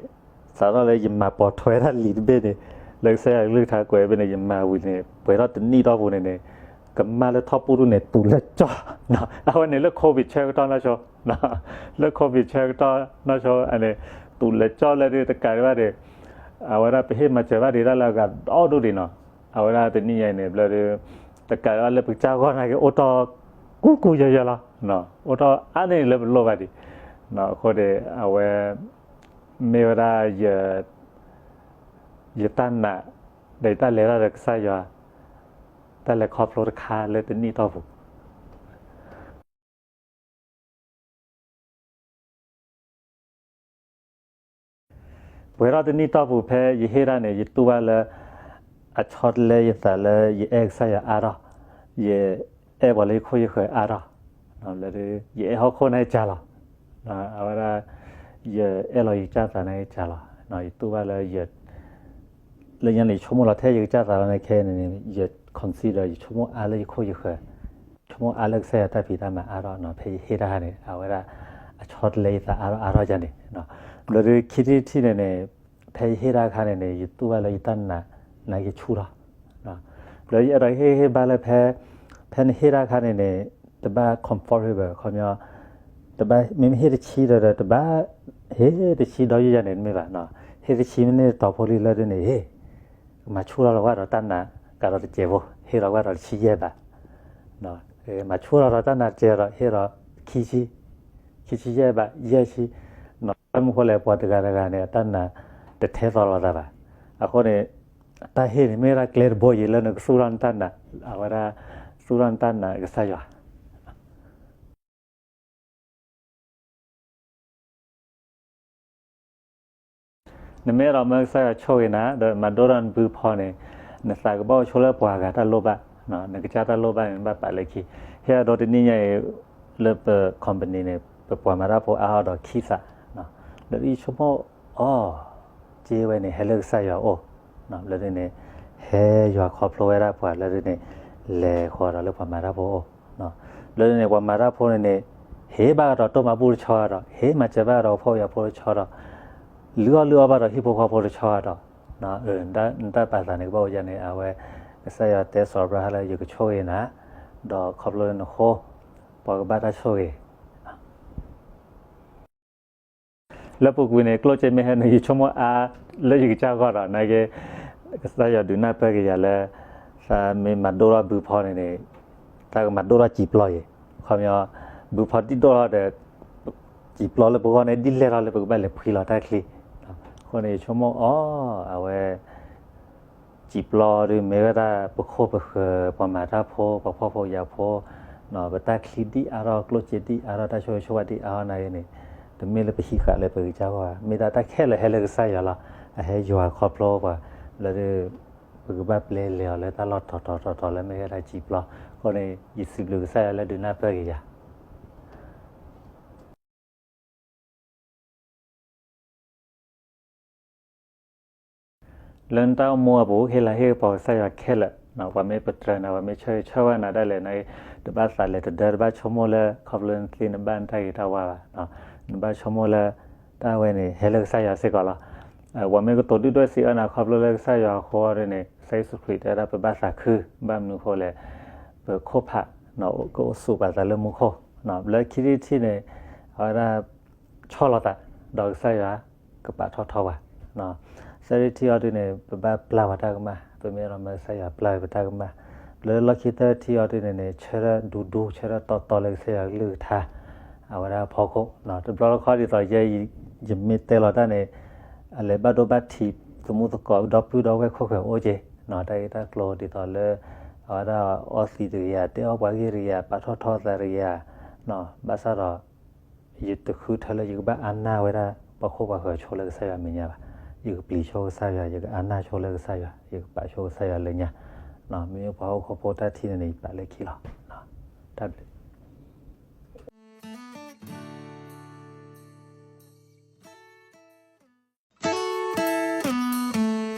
စးထီၣ်လၢယမၤပိာ်ထွဲဝဲဒၣ်လံာ်တဘ့ၣ်န့ၣ် လၢကစၢ်ယွၤကလုၢ်ကထါကွဲးဘ့ၣ်န့ၣ် ယမၤဝံၤန့ၣ် ပှဲၤထီၣ်တနံၣ်တီၢ်ပူၤန့ၣ်န့ၣ် ကမၢ်လၢထီၣ်ပူၣ်ဒူၣ်န့ၣ် တူာ်လၢကၠီ, အဝဲန့ၣ်လၢ COVID ဆၢကတီၢ်နီၢ်ဆိ, လၢ COVID ဆၢကတီၢ်နီၢ်ဆိန့ၣ် တူာ်လၢကၠီလၢဒုးတကးဒံးဘၣ်ဒီး အဝဲဒၣ်ပဟ့ၣ်မၤစၢၤဘၣ်ဒံးတၢ်လၢအဂၤဒီဒူၣ်ဒံးနီၤ, အဝဲဒၣ်တနံၣ်ညါအံၤန့ၣ် ဘျီဒုး တကးဒံးဘၣ်လၢပကစၢ်ဂီၢ်နာ်က့ အိၣ်တီၢ်ကူကူယၢယၢလီၤ, အိၣ်တီၢ်အါန့ၢ်လၢပလိၣ်ဘၣ်ဒံး, အဃိဒီး အဝဲ မ့ၢ်ဝဲဒၣ် ယတၢ်နာ် ဒီးယတၢ်လဲၤတၢ်ဒီးကစၢ်ယွၤ တၢ်လဲၤခီဖျိတခါလၢတနံၣ်တီၢ်ပူၤ ပှဲၤထီၣ်တနံၣ်တီၢ်ပူၤဖဲယဟ့ၣ်တၢ်န့ၣ် ယတူၢ်ဘၣ်လၢ အဆီတလဲယသးလၢယအဲၣ်ကစၢ်ယွၤအါထီၣ်, ယအဲၣ်ပှၤလၢယခိၣ်ယဃၢၤအါထီၣ်, လၢ ယအဲၣ်ဟီၣ်ခိၣ်န့ၣ်ကၢ်လီၤ, အဝဲဒၣ် ယအဲၣ်လီၤယကစၢ်သးန့ၣ်ကၢ်လီၤ, ယတူၢ်ဘၣ်လၢ လၢညါန့ၣ် ယဆိကမိၣ်လီၤထဲယကစၢ်သးလီၤန့ၣ် ခဲအံၤန့ၣ် ယ consider ယဆိကမိၣ်အါလၢယခိၣ်ယဃၢၤ, ဆိကမိၣ်အါလၢကစၢ်ယွၤတၢ်ဖံးတၢ်မၤအါထီၣ်နီၤ, ဖဲယဟ့ၣ်တၢ်န့ၣ် အဝဲဒၣ် အဆီတလဲယသးအါထီၣ်အါထီၣ်ယၤန့ၣ်, ဘျီဒုးခံထံၣ်တထံၣ်န့ၣ်န့ၣ် ဖဲယဟ့ၣ်တၢ်အခါန့ၣ်န့ၣ် ယတူၢ်ဘၣ်လၢယတၢ်နာ် နာ်က့ဆူၣ်ထီၣ်, ဘျီယအဲၣ်ဒိးဟ့ၣ်ဟ့ၣ်ဘါလၢဖဲ ဖဲနဟ့ၣ်တၢ်အခါန့ၣ်န့ၣ် တဘၣ် comfortable ခီပညီ တဘၣ် မ့မ့ၢ်ဟ့ၣ်တဆံဒီး တဘၣ် ဟ့ၣ်တဆံဒီးယုၢ်ယၤန့ၣ် တမ့ၢ်ဘၣ်နီၤ, ဟ့ၣ်တဆံမ့ၢ်န့ၢ်တီၤဖိလံလၢဒုးန့ၣ် ဟ့ၣ် မၤဆူၣ်ထီၣ်လီၤကွၢ်ဒီးတၢ်နာ် ကဒီးတစဲးဖိ ဟ့ၣ်လီၤကွၢ်ဒီးတဆံယဲၢ်ဘး, မၤဆူၣ်ထီၣ်ဒီးတၢ်နာ်တစဲးဒီး ဟ့ၣ်ဒီးခံဆံ, ခံဆံယဲၢ်ဘး ယဲၢ်ဆံ, ဘၣ်မနုၤဃိလဲၣ် ပှၤတဂၤတဂၤန့ၣ် အတၢ်နာ်တထဲသိးလိာ်သးဘၣ်, အဃိန့ၣ် တၢ်ဟ့ၣ်န့ၣ်မ့ၢ်ဝဲဒၣ်ကျဲတဘိအံၤလၢနကသူၣ်ထီၣ်နတၢ်နာ်, အဝဲဒၣ် သူၣ်ထီၣ်နတၢ်နာ်ကစၢ်ယွၤ နမ့ၢ်အဲၣ်ဒိးမၢကစၢ်ယွၤဆိၣ်ဂ့ၤနၤ ဒီးမၤဒိၣ်ထီၣ်နဘုဖီန့ၣ် နသးကဘၣ်အိၣ်ဆိလၢပှၤဂၤတၢ်လိၣ်ဘၣ်, နကစၢ်တၢ်လိၣ်ဘၣ်န့ၣ် နဘၣ်ပာ်လၢခံ, ဟ့ၣ်အဒိတနံၣ်ညါအံၤ လၢပ company န့ၣ် ပပှၤမၤတၢ်ဖိအါထီၣ်ဒီးခံသး, လၢယဆိကမိၣ်အီၤ စ့ဝဲန့ၣ် ဟဲလၢကစၢ်ယွၤအိၣ်, လၢဒုးန့ၣ် ဟဲယွၤခီဖျိဝဲဒၣ်ပှၤလၢဒုးန့ၣ် လဲၤဃီၤဒီးလၢပှၤမၤတၢ်ဖိအအိၣ်, ဘျီန့ၣ် ပှၤမၤတၢ်ဖိန့ၣ်န့ၣ် ဟ့ၣ်ဘၣ်ကဒီးတိၢ်မၤဘူၣ်တဆီဒီး ဟ့ၣ်မၤစၢၤဘၣ်ကဒီးပှၤဖှီၣ်ဖိယာ်ဖိတဆီဒီး လုၢ်အီၣ်လုၢ်အီဘၣ်ဒီးဟံၣ်ဖိဃီဖိတဆီဒီး နတၢ်ပာ်သးန့ၣ်ကဘၣ်အိၣ်ယၤန့ၣ် အဝဲ ကစၢ်ယွၤတဲစီၤအၤဘြၤဟၣ်လၢယကဆိၣ်ဂ့ၤနၤ ဒီးခီဖျိလၢနဃိ ပှၤကဘၣ်တၢ်ဆိၣ်ဂ့ၤ လၢပူၤကွံာ်န့ၣ် ကျိၣ်စ့မ့ၢ်ဟဲနုာ် ယဆိကမိၣ်အါလၢယကစၢ်ဂီၢ်ဒီး နာ်က့ ကစၢ်ယွၤဒုးနၢ်ပၢၢ်က့ၤယၤလၢ သးမ့ၢ်မၤဒိၣ်ထီၣ်ဘုဖီန့ၣ်န့ၣ် တၢ်ကမၤဒိၣ်ထီၣ်စံာ်ပျီယံၤ ခီပညီ ဘုဖီဒ်ဒိၣ်ထီၣ်ဒီး စံာ်ပျီလၢပဂီၢ်န့ၣ် ဒ်လဲၢ်ထီၣ်လၢပကဘၣ်လဲၤဖှံလီၤတၢ်ချံ အဃိန့ၣ် ယဆိကမိၣ်အီၤ အဝဲ စံာ်ပျီဒုးမ့ၢ်ဝဲဒၣ်ပခိၣ်ပဃၢၤ ပှၤမၤတၢ်ဖိ ပှၤဖှီၣ်ဖိယာ်ဖိ ပတၢ်ချံဒ်အါထီၣ် ကျိၣ်စ့ဒ်အါထီၣ် တၢ်ဆိၣ်ဂ့ၤဆိၣ်ဝါဒ်အါထီၣ်နာ်က့န့ၣ် တမ့ၢ်လၢပဟံးဃာ်လၢပကစၢ်ဂီၢ်ဘၣ် မ့ၢ်ဒၣ်တၢ်ခဲလၢာ်ဟဲလၢကစၢ်ယွၤလီၤ. အဟဲယွၤခီဖျိပှၤ လၢဒုး ပကဘၣ်ပျဲလဲၤအီၤလၢတၢ်လီၢ်ထီထီထီထီလၢမ့ၢ်ဝဲဒၣ်စံာ်ပျီ အဃိန့ၣ် ယစံးဘျုးကစၢ်ယွၤလၢဒုးနၢ်ပၢၢ်က့ၤယၤ လၢနတၢ်အိၣ်မူအပူၤ ဟ့ၣ်လၤဟ့ၣ်ကပီၤကစၢ်ယွၤခဲလၢာ်, ပှၤမ့ၢ်ပတြၢၤနၤ ပှၤမ့ၢ်ဆၢဂ့ၤဆၢဝါနၤဒၣ်လဲာ်န့ၣ် တဘၣ်သးလဲၤတဒၢ တဘၣ်ဆိကမိၣ်လၢ ခီဖျိနသ့နဘၣ်နတၢ်ဂ့ၤတၢ်ဝါဘၣ်, နဘၣ်ဆိကမိၣ်လၢ တၢ်ဝဲန့ၣ် ဟဲလၢကစၢ်ယွၤစ့ၢ်ကီးလီၤ. ပှၤမ့ၢ်ကတိၤဒုၣ်ဒွဲၣ်စံးအၢနၤ ခီဖျိလၢကစၢ်ယွၤအဃိန့ၣ် ကစၢ်ယ့ၣ်ၡူးခရံာ်တဲဝဲဒၣ် ပဘၣ်သးခု, ဘၣ်မနုၤအဃိလဲၣ်, ပခိၣ်ဖး ကအိၣ်ဆူၣ်ပာ်သးလၢမူခိၣ်, လၢခံထံၣ်တထံၣ်န့ၣ် အဝဲဒၣ် ဆီၣ်လီၤသး ဒီးကစၢ်ယွၤ ကပာ်ထီၣ်ထီပှၤ, သၢထံၣ်တထံၣ်အီၤဒုန့ၣ် ပဘၣ်ပျၢ်ပှၤတၢ်ကမၣ်, ပမ့ၢ်အဲၣ်ဒိးမၢကစၢ်ယွၤပျၢ်ဝဲပတၢ်ကမၣ်, လၢလီၢ်ခံသၢထံၣ်အီၤဒုန့ၣ်န့ၣ် ဆၢထၢၣ်ဒူဒူ ဆၢထၢၣ်တီတီလၢကစၢ်ယွၤကလုၢ်ကထါ အဝဲဒၣ်အဖီခိၣ်, တဘျီတခီၣ်ဒ်သိးယဲ ယမ့ၢ်တဲလီၤတၢ်န့ၣ် အလဲၤဘၣ်ဒိဘၣ်ထံး သမူသကိး ဒီပုၢ်ဒီဝဲၢ်ခိၣ်ဃၢၤအိၣ်က့ၤ, တၢ်ဂ့ၢ်တၢ်ကျိၤဒ်သိးလၢ အဝဲဒၣ်အီသံးတဂ့ၤဧါ, တဲအီၣ်ပှၤဂ့ၢ်တဂ့ၤဧါ, ပာ်ထီၣ်ထီသးတဂ့ၤဧါ, ဘၣ်ဆၣ်ဒီး ယတဃုထၢလၢယကဘၣ်အါနၢ်ဝဲဒၣ် ပှၤခိၣ်ပှၤဃၢၤဆိလၢကစၢ်ယွၤအမဲာ်ညါဘၣ်. ယကပျံၤဆိကစၢ်ယွၤ, ယကအါနၢ်ဆိလၢကစၢ်ယွၤ, ယကပာ်ဆိကစၢ်ယွၤလၢညါ, မ့မ့ၢ်ပှၤဟီၣ်ခိၣ်ဖိတၢ်ထံၣ်န့ၣ်န့ၣ် ယပာ်လၢခံလီၤ. တၢ်ဘျုး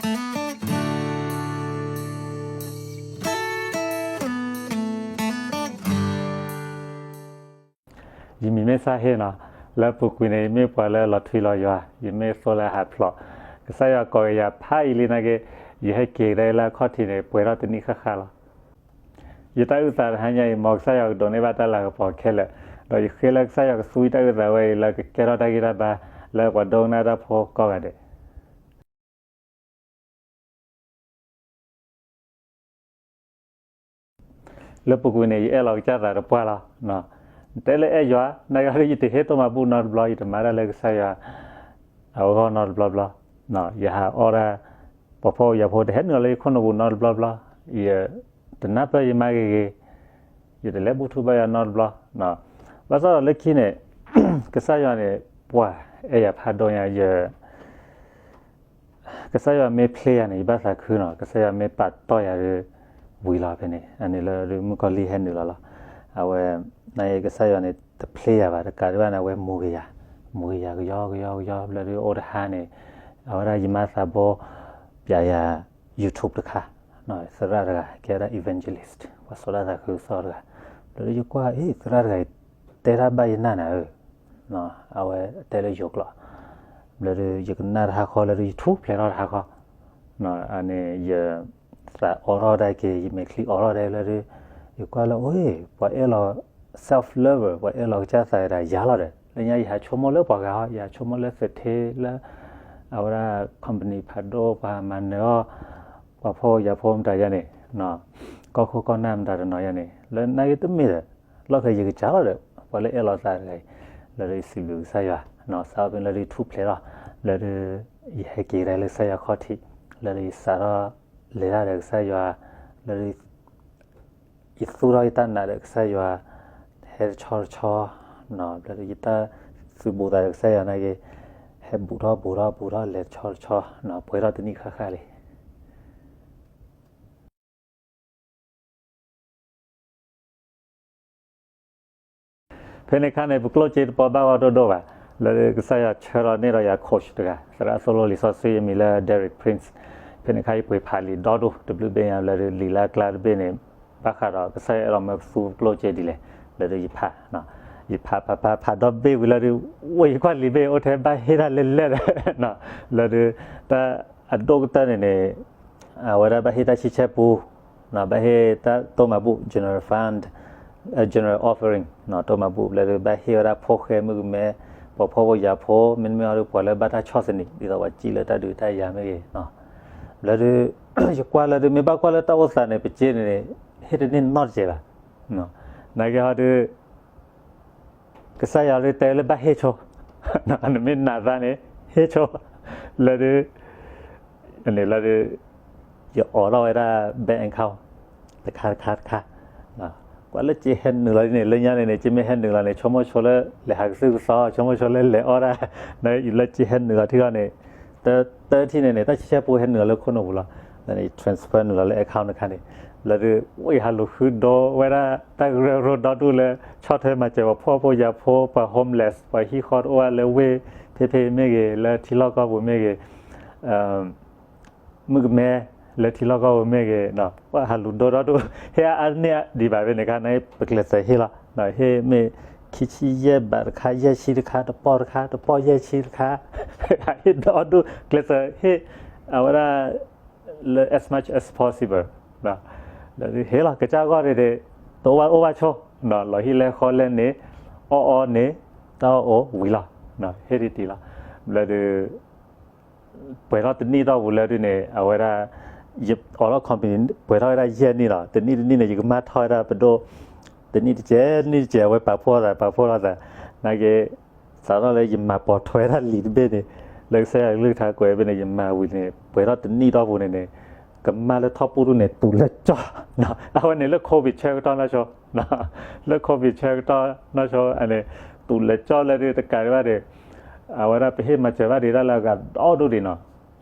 ယမံၤမ့ၢ်စၢ်ဟ့ၣ်နီၤ, လၢပူၤကွံာ်န့ၣ် ယမ့ၢ်ပှၤလၢလီၤထွံလီၤယွၤ, ယမ့ၢ်သိလၢအဟးဖျိး, ကစၢ်ယွၤကိးက့ၤယၤဖးယံာ်လံနာ်က့, ယဟဲက့ၤကဒါလၢအခီၣ်ထံးန့ၣ် ပှဲၤထီၣ်တနံၣ်ဃၣ်ဃၣ်လီၤ. ယတၢ်အုၣ်သးတဟါညါအံၤ မ်ကစၢ်ယွၤကဒိးန့ၢ်ဘၣ်တၢ်လၤကပီၤခဲလၢာ်, ဒီးယဃ့လၢကစၢ်ယွၤကသူတၢ်အုၣ်သးဝဲအံၤ လၢကကဲထီၣ်တၢ်ဂံၢ်တၢ်ဘါ လၢပှၤဒိကနၣ်တၢ်ဖိကိးဂၤဒဲး လၢပူၤကွံာ်န့ၣ် ယအဲၣ်လီၤကစၢ်သးတပှၢ်လီၤ. တဲလၢအဲၣ်ယွၤ, နာ်က့ဒီး ယတဟ့ၣ်တၢ်မၤဘူၣ်နီတဘျီ, ယတမၤတၢ်လၢကစၢ်ယွၤအဂီၢ်နီတဘျီဘျီ, ယဟးအီၣ်ဒၣ် ပှၤဖှီၣ်ဖိယာ်ဖိ တဟဲနုာ်လၢယခိၣ်နူာ်ပူၤနီတဘျီဘျီ, ယတနၢ်ပၢၢ်ယမါဂ့ၤဂ့ၤ, ယတလဲၤဘူၣ်ထီၣ်ဘါယွၤနီတဘျီ, ဘၣ်ဆၣ်ဒီးလၢခံန့ၣ် ကစၢ်ယွၤန့ၣ် ပှၤအဲၣ်ယၤဖးဒိၣ်ညါ ယ ကစၢ်ယွၤမ့ၢ်ဖျ့ယၤန့ၣ် ယဘၣ်သးခုနီၤ, ကစၢ်ယွၤမ့ၢ်ပာ်တီၢ်ယၤဒီး ဝံၤလီၤဖဲန့ၣ်, အန့ၣ်လၢမုၣ်ကီၤလံၢ်ဟဲနုာ်လီၤလီၤ. အဝဲ နာ်က့ကစၢ်ယွၤန့ၣ် တဖျ့ယၤဘၣ်, တကးဒံးဘၣ်န့ၣ် အဝဲမူဂ့ၤယၤ, မူဂ့ၤယၤကယီကယီကယီ, ဘျီဒုးအိၣ်တဟါန့ၣ် အဝဲဒၣ်ယမါသးဘိ ပျးယၤ YouTube တခါ, သရၣ်တဂၤ ကဲဝဲဒၣ် evangelist ပှၤစီၤဒၣ်သးခုကစီၣ်တဂၤ, ဘျီဒုးယကွၢ် အ့ သရၣ်တဂၤအံၤ တဲတၢ်ဘၣ်ယနၢ်နၤဧၢ, အဝဲတဲလၢယိၤကျိာ်, ဘျီဒုးယကနၣ်တဟါခီ လၢဒုးယထူၣ်ဖျဲးထီၣ်တဟါခီ, အန့ၣ်ယသးအိးထီၣ်ဒၣ်က့ၤ ယမဲာ်ချံအိးထီၣ်ဒၣ် ဘျီဒုး ယကွၢ်လၢ အိၣ် ပှၤအဲၣ်လီၤ self lover ပှၤအဲၣ်လီၤကစၢ်သးဒၣ်ယၤလီၤဒီး လၢညါယဟးဆိကမိၣ်လၢပှၤဂၤဟီ, ယဟးဆိကမိၣ်လၢသထ့လၢ အဝဲဒၣ် company ဖးဒိၣ် ပှၤမၤနၢၤအီၣ် ပှၤဖှီၣ်ဖိယာ်ဖိမတၤယါန့ၣ်, ကီၢ်ခိၣ်ကီၢ်နၢ်မတၤတနီၤယါန့ၣ် လၢနာ်က့တမ့ၢ်ဒီး လီၢ်ခံယကစၢ်လီၤဒီး ပှၤလၢအဲၣ်လီၤသးတဂၤအံၤ, လၢဒုးစံးဘျုးကစၢ်ယွၤ, စးထီၣ်ဖဲလၢဒုးထူၣ်ဖျဲးထီၣ်, လၢဒုး ယဟဲက့ၤကဒါလၢကစၢ်ယွၤခီၣ်ထံး, လၢဒုးယစးထီၣ်လဲၤတၢ်ဒီးကစၢ်ယွၤ, လၢဒုး ယသူၣ်ထီၣ်ယတၢ်နာ်ဒီးကစၢ်ယွၤ, ဟဲတဆီတဆီ, ဘျီဒုးယတၢ်သုးဘူးသးဒီးကစၢ်ယွၤနာ်က့, ဟဲဘူးထီၣ်ဘူးထီၣ်ဘူးထီၣ်လဲၤတဆီတဆီ, ပှဲၤထီၣ်တနံၣ်ဃၣ်ဃၣ်လံ. ဖဲန့ၣ်အခါန့ၣ် ပကျိၣ်စ့တပီဘၣ်ဂီၢ်ဒိၣ်ဒိၣ်ဘၣ်, လၢကစၢ်ယွၤဆှၢလီၤန့ၢ်ဒီးယၤ coach တဂၤ, သရၣ်သိၣ်လိလံာ်စီဆှံအမံၤလၢ Derek Prince, ဖဲန့ၣ်အခါယပှ့ၤဖးလံာ်ဒီဒူၣ် တဘျုးဘ့ၣ်ညါ လၢဒုးလံာ်လၢအကျါတဘ့ၣ်န့ၣ်, ဘၣ်ဃးဒီးကစၢ်ယွၤအဲၣ်ဒိးမၢပသူပကျိၣ်စ့ဒ်လဲၣ်, လၢဒုးယဖး, ယဖးဖးဖးဖးဒီဘ့ၣ်ဝံၤလၢဒုး, ဝဲယကွၢ်လံာ်ဘ့ၣ်အိၣ်ထဲဘၣ်ဟ့ၣ်တၢ်လဲၣ်လဲၣ်ဒီး, လၢဒုး, တၢ်အဒိၣ်ကတၢၢ်န့ၣ်န့ၣ်, အဝဲဒၣ်ဘၣ်ဟ့ၣ်တၢ်ဆံဆဲပူ, ဘၣ်ဟ့ၣ်တၢ်တိၢ်မၤဘူၣ် general fund, general offering, တိၢ်မၤဘူၣ်လၢဒုး ဘၣ်ဟ့ၣ်ဝဲဒၣ်ဖိၣ်ဃဲမုၣ်ကမဲ, ပှၤဖှီၣ်ဖိယာ်ဖိ, မ့တမ့ၢ်အီၤဒုး ပှၤလၢဘၣ်တၢ်ဆီၣ်သနံး ဒ်သိးပှၤစံၣ်လၢတၢ်ဒုးတၢ်ယၤမ့ၢ်ဂ့ၤ, လၢဒုး, ယကွၢ်လၢဒုး မ့ၢ်ဘၣ်ကွၢ်လၢတၢ်အိၣ်သးန့ၣ် ပစ့န့ၣ်န့ၣ်, ဟ့ၣ်တန့ၢ်နီတစဲးဘၣ်, နာ်က့ဟီဒုး ကစၢ်ယွၤဒုးတဲလၢဘၣ်ဟ့ၣ်ဆိ, နမ့ၢ်နာ်သးန့ၣ်, ဟ့ၣ်ဆိ, လၢဒုး, န့ၣ်လၢဒုး, ယအိးထီၣ်ဝဲဒၣ် bank account, တခါတခါတခါ, ကွၢ်လၢကဟဲနုာ်လီၤဒ်န့ၣ် လၢညါန့ၣ်န့ၣ် ကမ့ၢ်ဟဲနုာ်လီၤန့ၣ် ဆိကမိၣ်ဆိလၢလဲၤဟးကသုၣ်ကသီ, ဆိကမိၣ်ဆိလၢလဲၤအီၣ်ဒၣ်, လၢကဟဲနုာ်လီၤထံဂီၢ်န့ၣ်, တၢထံၣ်န့ၣ်န့ၣ် တၢ်ဆံဆဲပူဟဲနုာ်လီၤလၢခိၣ်နူာ်ပူၤလီၤ, လၢန့ၣ် transfer နုာ်လီၤလၢ account တခါန့ၣ်, လၢဒုး, ဝဲယဟးလူၤဃုဒိဝဲဒၣ်တၢ်ကရၢကရိဒီဒူၣ်လၢ ဆီၣ်ထွဲမၤစၢၤပှၤဖှီၣ်ဖိယာ်ဖိ, ပှၤ homeless, ပှၤဟံၣ်ဃီတအိၣ်ဘၣ်လၢဝ့ၢ်ဖဲဖဲမ့ၢ်ဂ့ၤ, လၢထံလီၢ်ကီၢ်ပူၤမ့ၢ်ဂ့ၤ, မုၣ်ကမဲ, လၢထံလီၢ်ကီၢ်ပူၤမ့ၢ်ဂ့ၤ, ပှၤဟးလူၤဒိဒီဒူၣ်, ဟ့ၣ်အါန့ၢ်ဒံးဘၣ်ဖဲန့ၣ်ခါန့ၣ် ပကျဲးစၢးဟ့ၣ်လီၤ, ဟ့ၣ်မ့ၢ်ခံဆံယဲၢ်ဘးတခါ, ယဲၢ်ဆံတခါ, တပီၢ်တခါ, တပီၢ်ယဲၢ်ဆံတခါ, ဟ့ၣ်ဒီဒူၣ်, ကျဲးစၢးဟ့ၣ်, အဝဲဒၣ်, လၢ as much as possible, ဟ့ၣ်လီၤကစၢ်ဂီၢ်န့ၣ်န့ၣ်, တအိၣ်ဘၣ်အိၣ်ဘၣ်ဆိ, လီၤဟံၣ်လဲၤဃီလဲၤန့ၣ်, အီၣ်အီန့ၣ်, တၢ်အီၣ်အိၣ်ဝံၤလီၤ, ဟ့ၣ်တံၢ်တံၢ်လီၤ, လၢဒုး ပှဲၤထီၣ်တနံၣ်တီၢ်ပူၤလၢဒုးန့ၣ် အဝဲဒၣ်, ယအိးထီၣ် company ပှဲၤထီၣ်ဝဲဒၣ်ယဲၢ်နံၣ်လီၤ, တနံၣ်တနံၣ်န့ၣ် ယကမၢ်ထီၣ်ဝဲဒၣ်ပဒိၣ်, တနံၣ်တစဲး, နံၣ်တစဲး အဝဲပာ်ဖှိၣ်သး, ပာ်ဖှိၣ်လိာ်သး, နာ်က့, စးထီၣ်လၢယမၤပိာ်ထွဲဝဲဒၣ်လံာ်တဘ့ၣ်န့ၣ်, လၢကစၢ်ယွၤကလုၢ်ကထါကွဲးဘ့ၣ်န့ၣ် ယမၤဝံၤန့ၣ် ပှဲၤထီၣ်တနံၣ်တီၢ်ပူၤန့ၣ်န့ၣ်, ကမၢ်လၢထီၣ်ပူၤဒူၣ်န့ၣ် တူၢ်လၢကၠီၣ်, အဝဲန့ၣ်လၢ COVID ဆၢကတီၢ်နီၢ်ဆိ, လၢ COVID ဆၢကတီၢ်နီၢ်ဆိန့ၣ်, တူၢ်လၢကၠီၣ်လၢဒုးတကးဒံးဘၣ်ဒီး, အဝဲဒၣ်ပဟ့ၣ်မၤစၢၤဘၣ်ဒံးတၢ်လၢအဂၤဒီဒူၣ်ဒံးနီၤ,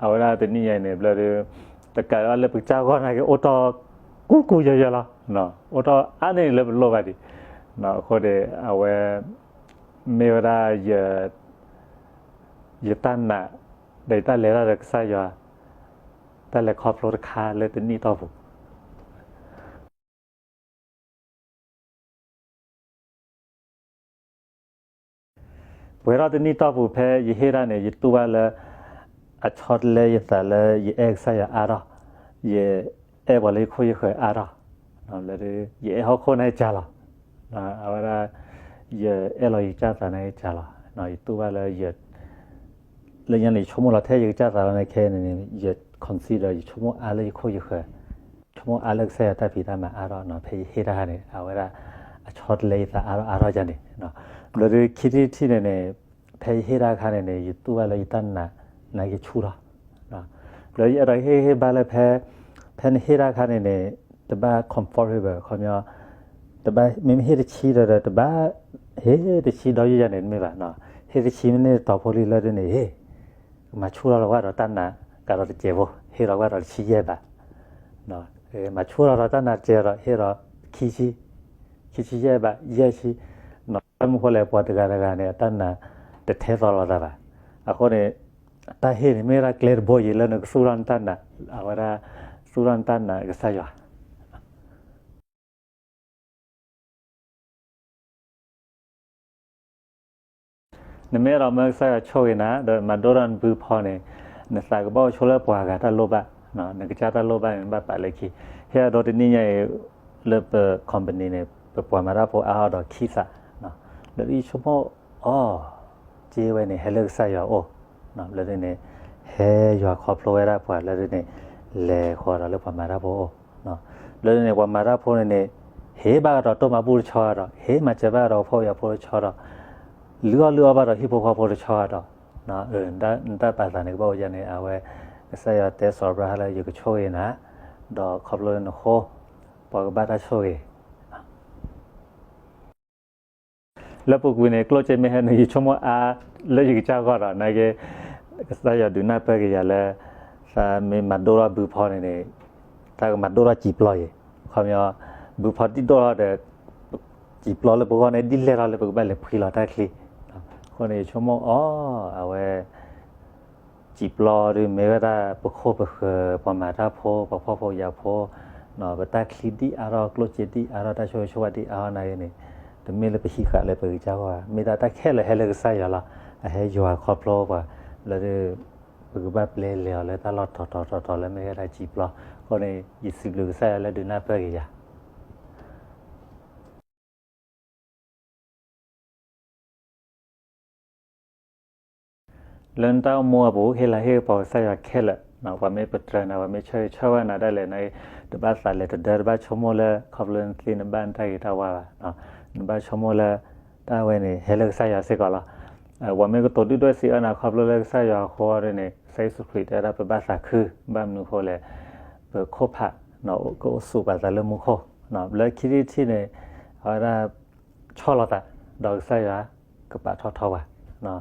အဝဲဒၣ်တနံၣ်ညါအံၤန့ၣ် ဘျီဒုး, တကးဒံးဘၣ်လၢပကစၢ်ဂီၢ်နာ်က့ အိၣ်တီၢ်ကူကူယီၤယီၤလီၤ, အိၣ်တီၢ်အါန့ၢ်လၢပလိၣ်ဘၣ်ဒံး, အဃိန့ၣ် အဝဲ, မ့ၢ်ဝဲဒၣ်, ယတၢ်နာ်, ဒီးယတၢ်လဲၤတၢ်ဒီးကစၢ်ယွၤ, တၢ်လဲၤခီဖျိတခါလၢတနံၣ်တီၢ်ပူၤ ပှဲၤထီၣ်တနံၣ်တီၢ်ပူၤဖဲယဟ့ၣ်တၢ်န့ၣ် ယတူၢ်ဘၣ်လၢ အဆီတလဲယသးလၢယအဲၣ်ကစၢ်ယွၤအါထီၣ်, ယအဲၣ်ပှၤလၢယခိၣ်ယဃၢၤအါထီၣ်, လၢ ယအဲၣ်ဟီၣ်ခိၣ်န့ၣ်ကၢ်လီၤ, အဝဲဒၣ် ယအဲၣ်လီၤယကစၢ်သးန့ၣ်ကၢ်လီၤ, ယတူၢ်ဘၣ်လၢယ လၢညါန့ၣ် ယဆိကမိၣ်လီၤထဲယကစၢ်သးလီၤန့ၣ် ခဲအံၤန့ၣ် ယ consider ယဆိကမိၣ်အါလၢယခိၣ်ယဃၢၤ, ဆိကမိၣ်အါလၢကစၢ်ယွၤတၢ်ဖံးတၢ်မၤအါထီၣ်နီၤ, ဖဲယဟ့ၣ်တၢ်ခါန့ၣ် အဝဲဒၣ် အဆီတလဲယသးအါထီၣ်အါထီၣ်ယၤန့ၣ်, ဘျီဒုးခံထံၣ်တထံၣ်န့ၣ်န့ၣ် ဖဲယဟ့ၣ်တၢ်ခါန့ၣ်န့ၣ် ယတူၢ်ဘၣ်လၢယတၢ်နာ် နာ်က့ဆူၣ်ထီၣ်, ဘျီယအဲၣ်ဒိးဟ့ၣ်ဟ့ၣ်ဘါလၢဖဲ, ဖဲနဟ့ၣ်တၢ်ခါန့ၣ်န့ၣ် တဘၣ် comfortable ခီပညီ, တဘၣ် မ့မ့ၢ်ဟ့ၣ်တဆံဒီး တဘၣ် ဟ့ၣ်တဆံဒီးယုၢ်ယၤန့ၣ် တမ့ၢ်ဘၣ်နီၤ, ဟ့ၣ်တဆံမ့ၢ်န့ၢ်တတီၤဖိလံလၢဒ်န့ၣ် ဟ့ၣ်, မၤဆူၣ်ထီၣ်လီၤဝဲဒီးတၢ်နာ်ကဒီးတစဲးဖိ ဟ့ၣ်လီၤဝဲဒီးတဆံယဲၢ်ဘး, မၤဆူၣ်ထီၣ်ဒီးတၢ်နာ်တစဲးဒီး ဟ့ၣ်ဒီးခံဆံ, ခံဆံယဲၢ်ဘး ယဲၢ်ဆံ, ဘၣ်မနုၤဃိလဲၣ် ပှၤတဂၤတဂၤန့ၣ် အတၢ်နာ်တထဲသိးလိာ်သးဘၣ်, အဃိန့ၣ် တၢ်ဟ့ၣ်န့ၣ် မ့ၢ်ဝဲဒၣ်ကျဲတဘိအံၤလၢနကသူၣ်ထီၣ်နတၢ်နာ်, အဝဲဒၣ် သူၣ်ထီၣ်နတၢ်နာ်ကစၢ်ယွၤ နမ့ၢ်အဲၣ်ဒိးမၢကစၢ်ယွၤဆိၣ်ဂ့ၤနၤ ဒီးမၤဒိၣ်ထီၣ်နဘုဖီန့ၣ်, နသးကဘၣ်အိၣ်ဆိလၢပှၤဂၤတၢ်လိၣ်ဘၣ်, နကစၢ်တၢ်လိၣ်ဘၣ်န့ၣ် နဘၣ်ပာ်လၢခံ, ဟ့ၣ်အဒိတနံၣ်ညါအံၤ, လၢပ company န့ၣ် ပပှၤမၤတၢ်ဖိအါထီၣ်ဒီးခံသး, လၢယဆိကမိၣ်အီၤ, စ့ဝဲန့ၣ် ဟဲလၢကစၢ်ယွၤအိၣ်, လၢဒ်န့ၣ်, ဟဲယွၤခီဖျိဝဲဒၣ်ပှၤလၢဒ်န့ၣ်, လဲၤဃီၤဒီးလၢပှၤမၤတၢ်ဖိအိၣ် လၢဒ်န့ၣ် ပှၤမၤတၢ်ဖိန့ၣ်န့ၣ်, ဟ့ၣ်ဘၣ်ကဒီးတိၢ်မၤဘူၣ်တဆီဒီး ဟ့ၣ်မၤစၢၤဘၣ်ကဒီးဖှီၣ်ဖိယာ်ဖိတဆီဒီး, လုၢ်အီၣ်လုၢ်အီဘၣ်ဒီးဟံၣ်ဖိဃီဖိတဆီဒီး, နတၢ်ပာ်သးန့ၣ်ကဘၣ်အိၣ်ယၤန့ၣ် အဝဲ, ကစၢ်ယွၤတဲစီၤအၤဘြၤဟၣ်လၢယကဆိၣ်ဂ့ၤနၤ, ဒီးခီဖျိလၢနဃိ, ပှၤကဘၣ်တၢ်ဆိၣ်ဂ့ၤ လၢပူၤကွံာ်န့ၣ် ကျိၣ်စ့မ့ၢ်ဟဲနုာ် ယဆိကမိၣ်အါလၢယကစၢ်ဂီၢ်ဒီး နာ်က့, ကစၢ်ယွၤဒုးနၢ်ပၢၢ်က့ၤယၤလၢ, သးမ့ၢ်မၤဒိၣ်ထီၣ်ဘုဖီန့ၣ်န့ၣ်, သးကမၤဒိၣ်ထီၣ်စံာ်ပျီအံၤ, ခီပညီ, ဘုဖီဒ်ဒိၣ်ထီၣ်ဒီး, စံာ်ပျီလၢပဂီၢ်န့ၣ်ဒ်လဲၣ်ထီၣ်လၢပကဘၣ်လဲၤဖှံလီၤတၢ်ချံ, အဃိန့ၣ် ယဆိကမိၣ်အီၤ, အဝဲ စံာ်ပျီဒုးမ့ၢ်ဝဲဒၣ်ပခိၣ်ပဃၢၤ ပှၤမၤတၢ်ဖိ ပှၤဖှီၣ်ဖိယာ်ဖိ, ပတၢ်ချံဒ်အါထီၣ် ကျိၣ်စ့ဒ်အါထီၣ် တၢ်ဆိၣ်ဂ့ၤဆိၣ်ဝါဒ်အါထီၣ်နာ်က့န့ၣ်, တမ့ၢ်လၢပဟံးဃာ်လၢပဂ့ၤကၢ်ဂီၢ်ဘၣ်, မ့ၢ်ဒၣ်တၢ်ခဲလၢာ်ဟဲလၢကစၢ်ယွၤလီၤ. အဟဲယွၤခီဖျိပှၤ, လၢဒုး ပကဘၣ်ပျဲလဲၤအီၤလၢတၢ်လီၢ်ထီထီထီထီလၢမ့ၢ်ဝဲဒၣ် G ပျီ. အဃိန့ၣ် ယစံးဘျုးကစၢ်ယွၤလၢဒုးနၢ်ပၢၢ်က့ၤယၤ လၢနတၢ်အိၣ်မူအပူၤ ဟ့ၣ်လၤဟ့ၣ်ကပီၤကစၢ်ယွၤခဲလၢာ်, ပှၤမ့ၢ်ပတြၢၤနၤ ပှၤမ့ၢ်ဆၢဂ့ၤဆၢဝါနၤဒၣ်လဲာ်န့ၣ်, တဘၣ်သးလဲၤတဒၢ တဘၣ်ဆိကမိၣ်လၢ ခီဖျိနသ့နဘၣ်နတၢ်ဂ့ၤတၢ်ဝါဘၣ်, နဘၣ်ဆိကမိၣ်လၢ တၢ်ဝဲန့ၣ် ဟဲလၢကစၢ်ယွၤစ့ၢ်ကီးလီၤ. ပှၤမ့ၢ်ကတိၤဒုၣ်ဒွဲၣ်စံးအၢနၤ ခီဖျိလၢကစၢ်ယွၤအဃိန့ၣ် ကစၢ်ယ့ၣ်ၡူးခရံာ်တဲဝဲဒၣ် ပဘၣ်သးခု, ဘၣ်မနုၤအဃိလဲၣ်, ပခိၣ်ဖး ကအိၣ်ဆူၣ်ပာ်သးလၢမူခိၣ်, လၢခံထံၣ်တထံၣ်န့ၣ် အဝဲဒၣ် ဆီၣ်လီၤသး ဒီးကစၢ်ယွၤကပာ်ထီၣ်ထီပှၤ,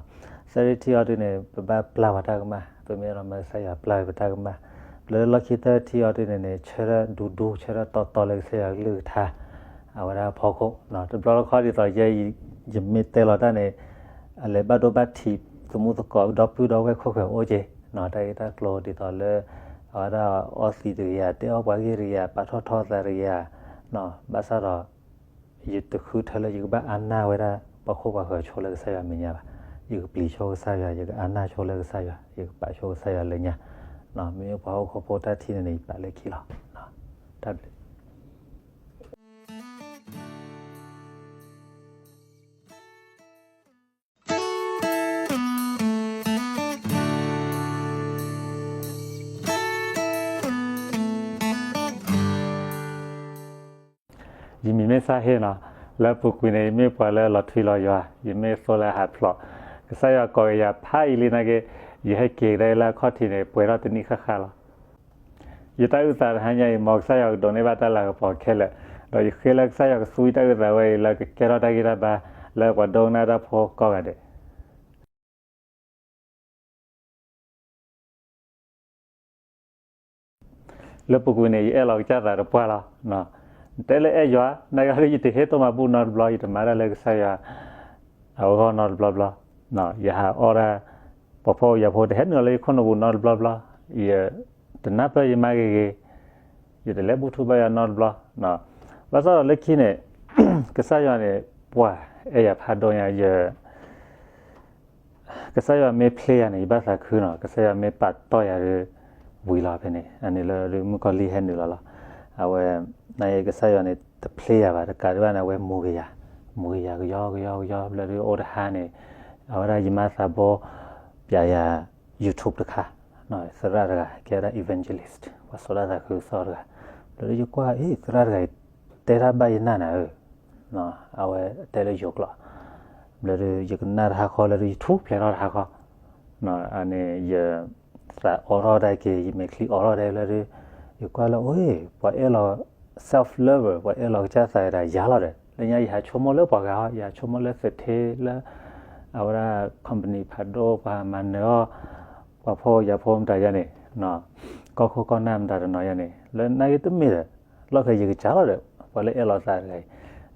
သၢထံၣ်အံၤဒုန့ၣ် ပဘၣ်ပျၢ်ပှၤတၢ်ကမၣ်, ပမ့ၢ်အဲၣ်ဒိးမၢကစၢ်ယွၤပျၢ်ပတၢ်ကမၣ်, လၢလီၢ်ခံသၢထံၣ်အံၤဒုန့ၣ်န့ၣ် ဆၢထၢၣ်ဒူဒူ ဆၢထၢၣ်တီတီလၢကစၢ်ယွၤကလုၢ်ကထါ အဝဲဒၣ်ဖီခိၣ်, တဘျီတခီၣ်ဒ်သိးယဲ ယမ့ၢ်တဲလီၤတၢ်န့ၣ် အလဲၤဘၣ်ဒိဘၣ်ထံး သမူသကိး ဒီပုၢ်ဒီဝဲၢ်ခိၣ်ဃၢၤအိၣ်က့ၤ, တၢ်ဂ့ၢ်တၢ်ကျိၤဒ်သိးလၢ အဝဲဒၣ်အီသံးတဂ့ၤဧါ, တဲအီၣ်ပှၤဂ့ၢ်တဂ့ၤဧါ, ပာ်ထီၣ်ထီသးတဂ့ၤဧါ, ဘၣ်ဆၣ်ဒီး ယတဃုထၢလၢယကဘၣ်အါနၢ်ဝဲဒၣ် ပှၤခိၣ်ပှၤဃၢၤဆိလၢကစၢ်ယွၤမဲာ်ညါဘၣ်. ယကပျံၤဆိကစၢ်ယွၤ, ယကအါနၢ်ဆိလၢကစၢ်ယွၤ, ယကပာ်ဆိကစၢ်ယွၤလၢညါ, မ့မ့ၢ်ပှၤဟီၣ်ခိၣ်ဖိတၢ်ထံၣ်န့ၣ်န့ၣ် ယပာ်လၢခံလီၤ. တၢ်ဘျုး ယမံၤမ့ၢ်စၢ်ဟ့ၣ်နီၤ, လၢပူၤကွံာ်န့ၣ် ယမ့ၢ်ပှၤလၢလီၤထွံလီၤယွၤ, ယမ့ၢ်သိလၢဟးဖျိး, ကစၢ်ယွၤကိးကယၤဖးယံာ်လံနာ်က့, ယဟဲက့ၤကဒါလၢအခီၣ်ထံးန့ၣ် ပှဲၤထီၣ်တနံၣ်ဃၣ်ဃၣ်လီၤ. ယတၢ်အုၣ်သးတဟါညါအံၤ မ်ကစၢ်ယွၤကဒိးန့ၢ်ဘၣ်တၢ်လၤကပီၤခဲလၢာ်, ဒီးယဃ့လၢကစၢ်ယွၤကသူယတၢ်အုၣ်သးဝဲအံၤလၢကကဲထီၣ်တၢ်ဂံၢ်တၢ်ဘါ လၢပှၤဒိကနၣ်တၢ်ဖိကိးဂၤဒဲး လၢပူၤကွံာ်န့ၣ် ယအဲၣ်လီၤကစၢ်သးတပှၢ်လီၤ. တဲလၢအဲၣ်ယွၤ, နာ်က့ဒီး ယတဟ့ၣ်တိၢ်မၤဘူၣ်နီတဘျီ, ယတမၤတၢ်လၢကစၢ်ယွၤအဂီၢ်နီတဘျီဘျီ, ယဟးအီၣ်ဒၣ် ပှၤဖှီၣ်ဖိယာ်ဖိ တဟဲနုာ်လီၤလၢယခိၣ်နူာ်ပူၤနီတဘျီဘျီ, ယတနၢ်ပၢၢ်ယမါဂ့ၤဂ့ၤ, ယတလဲၤဘူၣ်ထီၣ်ဘါယွၤနီတဘျီ, ဘၣ်ဆၣ်ဒီးလၢခံန့ၣ် ကစၢ်ယွၤန့ၣ် ပှၤအဲၣ်ယၤဖးဒိၣ်ညါ ယ ကစၢ်ယွၤမ့ၢ်ဖျ့ယၤန့ၣ် ယဘၣ်သးခုနီၤ, ကစၢ်ယွၤမ့ၢ်ပာ်တီၢ်ယၤဒီး ဝံၤလီၤဖဲန့ၣ်, အန့ၣ်လၢဒုးမုၣ်ကီၤလံၢ်ဟဲနုာ်လီၤလီၤ. အဝဲ နာ်က့ကစၢ်ယွၤန့ၣ် တဖျ့ယၤဘၣ်, တကးဒံးဘၣ်န့ၣ် အဝဲမူကယၤ, မူကယၤကယီကယီကယီ ဘျီဒုးအိၣ်တဟါန့ၣ်, အဝဲဒၣ်ယမါသးဘိ ပျးယၤ YouTube တခါ, သရၣ်တဂၤ ကဲဝဲဒၣ် evangelist ပှၤစိာ်တၢ်သးခုကစီၣ်တဂၤ, ဘျီဒုးယကွၢ် အ့ သရၣ်တဂၤအံၤ တဲတၢ်ဘၣ်ယနၢ်နၤဧၢ, အဝဲတဲလၢယိၤကျိာ်, ဘျီဒုး ယကနၣ်တဟါဃီ လၢဒုးယထူၣ်ဖျဲးထီၣ်တဟါဃီ, အန့ၣ် ယသးအိးထီၣ်ဒၣ်က့ၤ ယမဲာ်ချံအိးထီၣ်ဒၣ် ဘျီဒုး ယကွၢ်လၢ အိၣ် ပှၤအဲၣ်လီၤ self lover ပှၤအဲၣ်လီၤကစၢ်သးဝဲဒၣ်ယၤလီၤဒီး လၢညါယဟးဆိကမိၣ်လၢပှၤဂၤဟီ, ယဟးဆိကမိၣ်လၢသထ့လၢ အဝဲဒၣ် company ဖးဒိၣ် ပှၤမၤနၢၤအီၤ ပှၤဖှီၣ်ဖိယာ်ဖိမတၤယါန့ၣ်, ကီၢ်ခိၣ်ကီၢ်နၢ်မတၤတနီၤယါန့ၣ် လၢနာ်က့တမ့ၢ်ဒီး လီၢ်ခဲယကစၢ်လီၤဒီး ပှၤလၢအဲၣ်လီၤသးတဂၤအံၤ,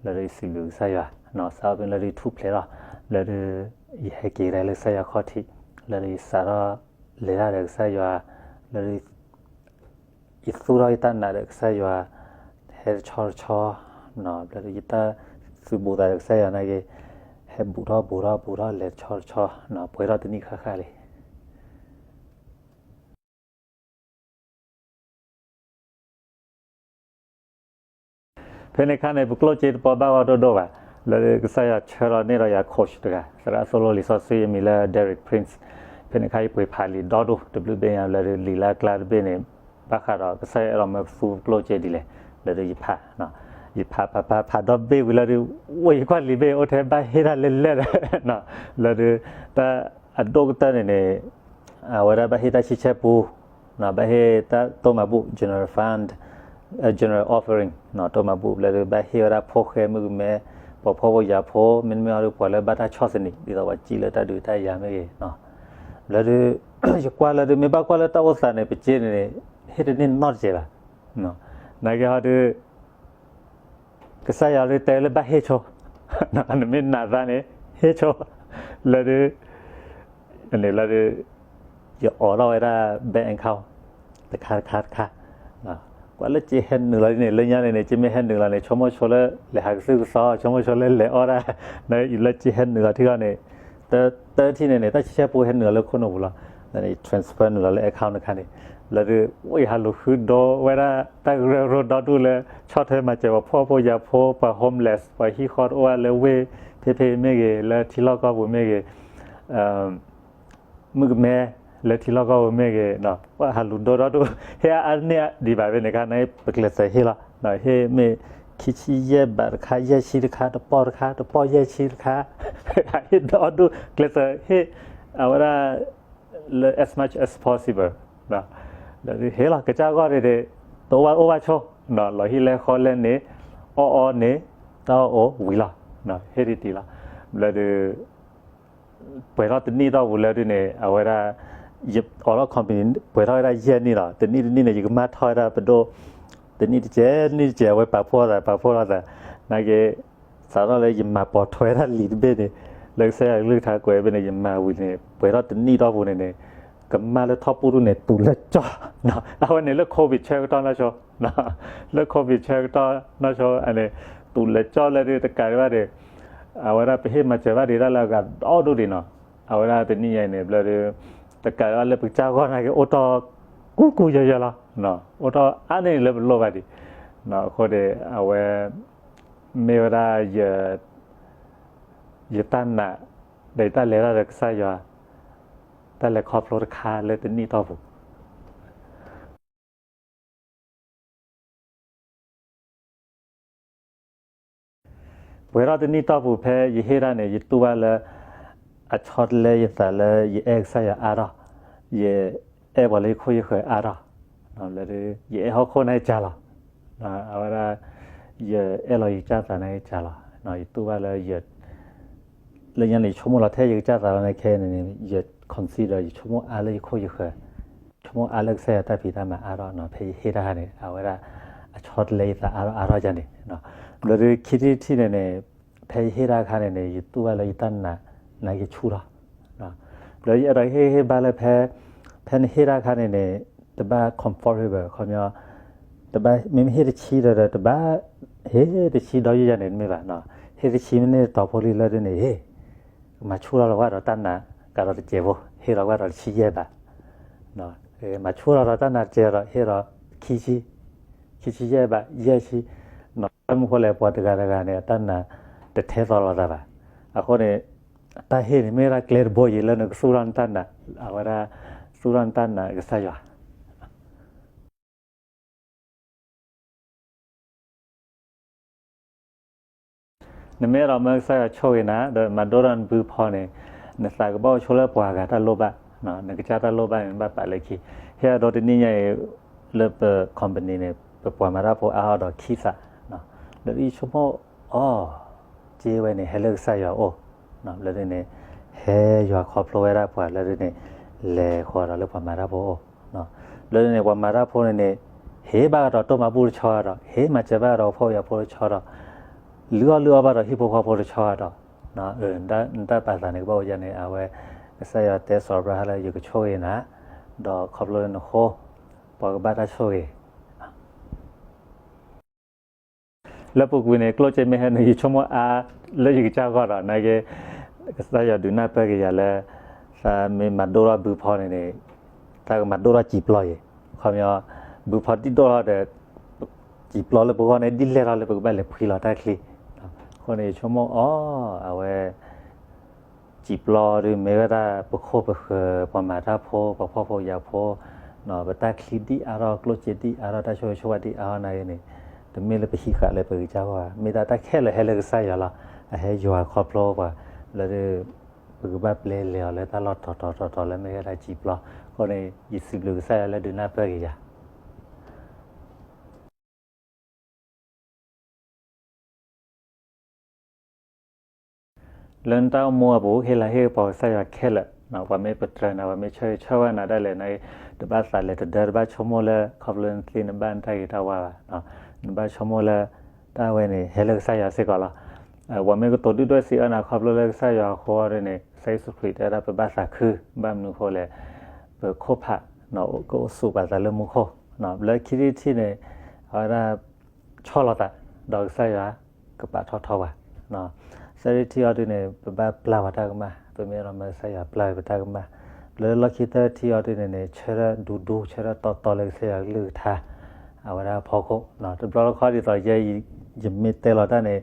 လၢဒုးယစံးဘျုးကစၢ်ယွၤ, စးထီၣ်ဖဲလၢဒုးထူၣ်ဖျဲးထီၣ်, လၢဒုး ယဟဲက့ၤကဒါလၢကစၢ်ယွၤခီၣ်ထံး, လၢဒုးယစးထီၣ်လဲၤတၢ်ဒီးကစၢ်ယွၤ, လၢဒုး ယသူၣ်ထီၣ်ယတၢ်နာ်ဒီးကစၢ်ယွၤ, ဟဲတဆီတဆီ, ဘျီဒုးယတၢ်သုးဘူးသးဒီးကစၢ်ယွၤနာ်က့, ဟဲဘူးထီၣ်ဘူးထီၣ်ဘူးထီၣ်လဲၤတဆီတဆီ, ပှဲၤထီၣ်တနံၣ်ဃၣ်ဃၣ်လံ. ဖဲန့ၣ်အခါန့ၣ် ပကျိၣ်စ့တပီဘၣ်ဂီၢ်ဒိၣ်ဒိၣ်ဘၣ်, လၢကစၢ်ယွၤဆှၢလီၤန့ၢ်ဒီးယၤ coach တဂၤ, သရၣ်သိၣ်လိလံာ်စီဆှံအမံၤလၢ Derek Prince, ဖဲန့ၣ်အခါယပှ့ၤဖးလံာ်ဒီဒိၣ်တဘျုးဘ့ၣ်ညါ လၢလံာ်လၢအကျါတဘ့ၣ်န့ၣ်, ဘၣ်ဃးဒီးကစၢ်ယွၤအဲၣ်လီၤမၢပသူကျိၣ်စ့ဒ်လဲၣ်, လၢဒုးယဖး, ယဖးဖးဖးဖးဒီဘ့ၣ်ဝံၤလၢဒုး, ဝဲယကွၢ်လံာ်ဘ့ၣ်အိၣ်ထဲဘၣ်ဟ့ၣ်တၢ်လဲၣ်လဲၣ်ဒီး, လၢဒုး, တၢ်အဒိၣ်ကတၢၢ်န့ၣ်န့ၣ်, အဝဲဒၣ်ဘၣ်ဟ့ၣ်တၢ်ဆံဆဲပူ, ဘၣ်ဟ့ၣ်တၢ်တိၢ်မၤဘူၣ် general fund, general offering, တိၢ်မၤဘူၣ် ဘျီဒုးဘၣ်ဟ့ၣ်ဝဲဒၣ်ဖိၣ်ဃဲမုၣ်ကမဲ, ပှၤဖှီၣ်ဖိယာ်ဖိ မ့တမ့ၢ်အီၤဒုးပှၤလၢဘၣ်တၢ်ဆီၣ်သနံး ဒ်သိးပှၤစံၣ်လၢတၢ်ဒုးတၢ်ယၤမ့ၢ်ဂ့ၤ, ဘျီဒုး, ယကွၢ်လၢဒုး မ့ၢ်ဘၣ်ကွၢ်လၢတၢ်အိၣ်သးန့ၣ် ပစ့န့ၣ်န့ၣ်, ဟ့ၣ်တန့ၢ်နီတစဲးဘၣ်. နာ်က့ဟီဒုး ကစၢ်ယွၤဒုးတဲလၢဘၣ်ဟ့ၣ်ဆိ, နမ့ၢ်နာ်သးန့ၣ် ဟ့ၣ်ဆိ, လၢဒုး, န့ၣ်လၢဒုး, ယအိးထီၣ်ဝဲဒၣ် bank account တခါတခါတခါ, ပှၤလၢကဟဲနုာ်လီၤဒ်န့ၣ် လၢညါန့ၣ်န့ၣ် ကမ့ၢ်ဟဲနုာ်လီၤန့ၣ် ဆိကမိၣ်ဆိလၢလဲၤဟးကသုၣ်ကသီ, ဆိကမိၣ်ဆိလၢလဲၤအီၣ်ဒၣ်, လၢကဟဲနုာ်လီၤထံဂီၢ်န့ၣ်, တၢ်ထံၣ်န့ၣ်န့ၣ် တၢ်ဆံဆဲပူဟဲနုာ်လီၤလၢခိၣ်နူာ်ပူၤလီၤ, လၢန့ၣ် transfer နုာ်လီၤလၢ account တခါန့ၣ်, လၢဒုး ယဟးလူၤဃုဒိဝဲဒၣ် တၢ်ကရၢကရိဒီဒူၣ်လၢ ဆီၣ်ထွဲမၤစၢၤပှၤဖှီၣ်ဖိယာ်ဖိ, ပှၤ homeless, ပှၤဟံၣ်ဃီတအိၣ်ဘၣ်လၢဝ့ၢ်ဖဲဖဲမ့ၢ်ဂ့ၤ, လၢထံလီၢ်ကီၢ်ပူၤမ့ၢ်ဂ့ၤ, မုၣ်ကမဲ လၢထံလီၢ်ကီၢ်ပူၤမ့ၢ်ဂ့ၤ, ပှၤဟးလူၤဒိဒီဒူၣ်, ဟ့ၣ်အါန့ၢ်ဒံးဘၣ်ဖဲန့ၣ်ခါန့ၣ် ပကျဲးစၢးဟ့ၣ်လီၤ, ဟ့ၣ်မ့ၢ်ခံဆံယဲၢ်ဘးတခါ, ယဲၢ်ဆံတခါ, တပီၢ်တခါ, တပီၢ်ယဲၢ်ဆံတခါ, ဟ့ၣ်ဒီဒူၣ် ကျဲးစၢးဟ့ၣ်, အဝဲဒၣ် လၢ as much as possible ဟ့ၣ်လီၤ ကစၢ်ဂီၢ်န့ၣ်န့ၣ်, တအိၣ်ဘၣ်အိၣ်ဘၣ်ဆိ, လီၤဟံၣ်လဲၤဃီလဲၤန့ၣ်, အီၣ်အီန့ၣ်, တၢ်အီၣ်အိၣ်ဝံၤလီၤ, ဟ့ၣ်ဒံးတံၢ်လီၤ, ဘျီဒုး ပှဲၤထီၣ်တနံၣ်တီၢ်ပူၤလၢဒုးန့ၣ် အဝဲဒၣ် ယအိးထီၣ် company ပှဲၤထီၣ်ဝဲဒၣ်ယဲၢ်နံၣ်လီၤ, တနံၣ်တနံၣ်န့ၣ် ယကမၢ်ထီၣ်ဝဲဒၣ်ပဒိၣ်, တနံၣ်တစဲး တနံၣ်တစဲး အဝဲပာ်ဖှိၣ်သး ပာ်ဖှိၣ်လီၤသး, နာ်က့ စးထီၣ်လၢယမၤပိာ်ထွဲဝဲဒၣ်လံာ်တဘ့ၣ်န့ၣ်, လၢကစၢ်ယွၤကလုၢ်ကထါကွဲးဘ့ၣ်န့ၣ် ယမၤဝံၤန့ၣ် ပှဲၤထီၣ်တနံၣ်တီၢ်ပူၤန့ၣ်န့ၣ်, ကမၢ်လၢထီၣ်ပူၣ်ဒူၣ်န့ၣ် တူာ်လၢကၠီၣ်, အဝဲန့ၣ်လၢ COVID ဆၢကတီၢ်နီၢ်ဆိ, လၢ COVID ဆၢကတီၢ်နီၢ်ဆိန့ၣ်, တူာ်လၢကၠီၣ်လၢဒုးတကးဒံးဘၣ်ဒီး, အဝဲဒၣ်ပဟ့ၣ်မၤစၢၤဘၣ်ဒံးတၢ်လၢအဂၤဒီဒူၣ်ဒံးနီၤ, အဝဲဒၣ်တနံၣ်ညါအံၤန့ၣ် ဘျီဒုး တကးဒံးဘၣ်လၢပကစၢ်ဂီၢ်နာ်က့ အိၣ်တီၢ်ကူကူယီၤယီၤလီၤ, အိၣ်တီၢ်အါန့ၢ်န့ၣ်လၢပလိၣ်ဘၣ်ဒံး, အဃိန့ၣ် အဝဲ မ့ၢ်ဝဲဒၣ် ယတၢ်နာ် ဒီးယတၢ်လဲၤတၢ်ဒီးကစၢ်ယွၤ တၢ်လဲၤခီဖျိတခါလၢတနံၣ်တီၢ်ပူၤ ပှဲၤထီၣ်တနံၣ်တီၢ်ပူၤဖဲယဟ့ၣ်တၢ်န့ၣ် ယတူၢ်ဘၣ်လၢ အဆီတလဲယသးလၢယအဲၣ်ကစၢ်ယွၤအါထီၣ်, ယအဲၣ်ပှၤလၢယခိၣ်ယဃၢၤအါထီၣ်, ယအဲၣ်ဟီၣ်ခိၣ်န့ၣ်ကၢ်လီၤ, အဝဲဒၣ် ယအဲၣ်လီၤယကစၢ်သးန့ၣ်ကၢ်လီၤ, ယတူၢ်ဘၣ်လၢ လၢညါန့ၣ် ယဆိကမိၣ်လီၤထဲယကစၢ်သးလီၤန့ၣ် ခဲအံၤန့ၣ် ယ consider ယဆိကမိၣ်အါလၢယခိၣ်ယဃၢၤ, ဆိကမိၣ်အါလၢကစၢ်ယွၤတၢ်ဖံးတၢ်မၤအါထီၣ်နီၤ, ဖဲယဟ့ၣ်တၢ်ခါန့ၣ် အဝဲဒၣ် အဆီတလဲယသးအါထီၣ်အါထီၣ်ယၤန့ၣ်, ဘျီဒုးခံထံၣ်တထံၣ်န့ၣ်န့ၣ် ဖဲယဟ့ၣ်တၢ်ခါန့ၣ်န့ၣ် ယတူၢ်ဘၣ်လၢယတၢ်နာ် နာ်က့ဆူၣ်ထီၣ်, ဘျီယအဲၣ်ဒိးဟ့ၣ်ဟ့ၣ်ဘါလၢဖဲ ဖဲနဟ့ၣ်တၢ်ခါန့ၣ်န့ၣ် တဘၣ် comfortable ခီပညီ တဘၣ် မ့မ့ၢ်ဟ့ၣ်တဆံဒီး တဘၣ် ဟ့ၣ်တဆံဒီးယၤန့ၣ်တမ့ၢ်ဘၣ်, ဟ့ၣ်တဆံမ့ၢ်န့ၢ်တီၤဖိလံလၢဒ်န့ၣ် ဟ့ၣ် မၤဆူၣ်ထီၣ်လီၤကွၢ်ဒီးတၢ်နာ်ကဒီးတစဲးဖိ, ဟ့ၣ်လီၤကွၢ်ဒီးတဆံယဲၢ်ဘး, မၤဆူၣ်ထီၣ်ဒီးတၢ်နာ်တစဲးဒီး ဟ့ၣ်ဒီးခံဆံ, ခံဆံယဲၢ်ဘး ယဲၢ်ဆံ, ဘၣ်မနုၤဃိလဲၣ် ပှၤတဂၤတဂၤန့ၣ် အတၢ်နာ်တထဲသိးလိာ်သးဘၣ်, အဃိန့ၣ် တၢ်ဟ့ၣ်န့ၣ် မ့ၢ်ဝဲဒၣ်ကျဲတဘိအံၤလၢနကသူၣ်ထီၣ်နတၢ်နာ်, အဝဲဒၣ် သူၣ်ထီၣ်နတၢ်နာ်ကစၢ်ယွၤ နမ့ၢ်အဲၣ်ဒိးမၢကစၢ်ယွၤဆိၣ်ဂ့ၤနၤ ဒီးမၤဒိၣ်ထီၣ်နဘုဖီန့ၣ်, နသးကဘၣ်အိၣ်ဆိလၢပှၤဂၤတၢ်လိၣ်ဘၣ်, နကစၢ်တၢ်လိၣ်ဘၣ်န့ၣ် နဘၣ်ပာ်လၢခံ, ဟ့ၣ်အဒိတနံၣ်ညါအံၤ လၢပ company န့ၣ် ပပှၤမၤတၢ်ဖိအါထီၣ်ဒီးခံသး, ဒီးယဆိကမိၣ်အီၤ စ့ဝဲန့ၣ် ဟဲလၢကစၢ်ယွၤအအိၣ်, ဘျီဒ်န့ၣ် ဟဲယွၤခီဖျိဝဲဒၣ်ပှၤလၢဒ်န့ၣ် လဲၤဃီၤဒီးလၢပှၤမၤတၢ်ဖိအအိၣ်, ဘျီဒ်န့ၣ် ပှၤမၤတၢ်ဖိန့ၣ်န့ၣ် ဟ့ၣ်ဘၣ်ကဒီးတိၢ်မၤဘူၣ်တဆီဒီး ဟ့ၣ်မၤစၢၤဘၣ်ကဒီးဖှီၣ်ဖိယာ်ဖိတဆီဒီး လုၢ်အီၣ်လုၢ်အီဘၣ်ဒီးဟံၣ်ဖိဃီဖိတဆီဒီး, နတၢ်ပာ်သးန့ၣ်ကဘၣ်အိၣ်ယၤန့ၣ် အဝဲ ကစၢ်ယွၤတဲစီၤအၤဘြၤဟၣ်လၢယကဆိၣ်ဂ့ၤနၤ, ဒီးခီဖျိလၢနဃိ ပှၤကဘၣ်တၢ်ဆိၣ်ဂ့ၤ လၢပူၤကွံာ်န့ၣ် ကျိၣ်စ့မ့ၢ်ဟဲနုာ် ယဆိကမိၣ်အါလၢယကစၢ်ဂီၢ်ဒီး နာ်က့ ကစၢ်ယွၤဒုးနၢ်ပၢၢ်က့ၤယၤလၢ သးမ့ၢ်မၤဒိၣ်ထီၣ်ဘုဖီန့ၣ်န့ၣ် သးကမၤဒိၣ်ထီၣ်စံာ်ပျီယံၤ, ခီပညီ ဘုဖီဒ်ဒိၣ်ထီၣ်ဒီး စံာ်ပျီလၢပဂီၢ်န့ၣ် ဒ်လဲၢ်ထီၣ်လၢပကဘၣ်လဲၤဖှံလီၤတၢ်ချံ, အဃိန့ၣ် ယဆိကမိၣ်အီၤ အဝဲ စံာ်ပျီဒုးမ့ၢ်ဝဲဒၣ်ပခိၣ်ပဃၢၤ ပှၤမၤတၢ်ဖိ ပှၤဖှီၣ်ဖိယာ်ဖိ, ပတၢ်ချံဒ်အါထီၣ် ကျိၣ်စ့ဒ်အါထီၣ် တၢ်ဆိၣ်ဂ့ၤဆိၣ်ဝါဒ်အါထီၣ်နာ်က့န့ၣ် တမ့ၢ်လၢပဟံးဃာ်လၢပကစၢ်ဂီၢ်ဘၣ်, မ့ၢ်ဒၣ်တၢ်ခဲလၢာ်ဟဲလၢကစၢ်ယွၤလီၤ. အဟဲယွၤခီဖျိပှၤ လၢ ပကဘၣ်ပျဲလဲၤအီၤလၢတၢ်လီၢ်ထီထီထီထီလၢမ့ၢ်ဝဲဒၣ်စံာ်ပျီ, အဃိန့ၣ် ယစံးဘျုးကစၢ်ယွၤလၢဒုးနၢ်ပၢၢ်က့ၤယၤ လၢနတၢ်အိၣ်မူအပူၤ ဟ့ၣ်လၤဟ့ၣ်ကပီၤကစၢ်ယွၤခဲလၢာ်, ပှၤမ့ၢ်ပတြၢၤနၤ ပှၤမ့ၢ်ဆၢဂ့ၤဆၢဝါနၤဒၣ်လဲာ်န့ၣ် တဘၣ်သးလဲၤတဒၢ တဘၣ်ဆိကမိၣ်လၢ ခီဖျိနသ့နဘၣ်နတၢ်ဂ့ၤတၢ်ဝါဘၣ်, နဘၣ်ဆိကမိၣ်လၢ တၢ်ဝဲန့ၣ် ဟဲလၢကစၢ်ယွၤစ့ၢ်ကီးလီၤ. ပှၤမ့ၢ်ကတိၤဒုၣ်ဒွဲၣ်စံးအၢနၤ ခီဖျိလၢကစၢ်ယွၤအဃိန့ၣ် ကစၢ်ယ့ၣ်ၡူးခရံာ်တဲဝဲဒၣ်ပဘၣ်သးခု, ဘၣ်မနုၤအဃိလဲၣ်, ပခိၣ်ဖး ကအိၣ်ဆူၣ်ပာ်သးလၢမူခိၣ်, လၢခံထံၣ်တထံၣ်န့ၣ် အဝဲဒၣ် ဆီၣ်လီၤသး ဒီးကစၢ်ယွၤကပာ်ထီၣ်ထီပှၤ. သၢထံၣ်အီၤဒုန့ၣ် ပဘၣ်ပျၢ်ပတၢ်ကမၣ်, ပမ့ၢ်အဲၣ်ဒိးမၢကစၢ်ယွၤပျၢ်ပတၢ်ကမၣ်. လၢလီၢ်ခံသၢထံၣ်အီၤဒုန့ၣ်န့ၣ် ဆၢထၢၣ်ဒူဒူ ဆၢထၢၣ်တီတီလၢကစၢ်ယွၤကလုၢ်ကထါ အဝဲဒၣ်အဖီခိၣ်. တဘျီတခီၣ်ဒ်သိးယဲ ယမ့ၢ်တဲလီၤတၢ်န့ၣ်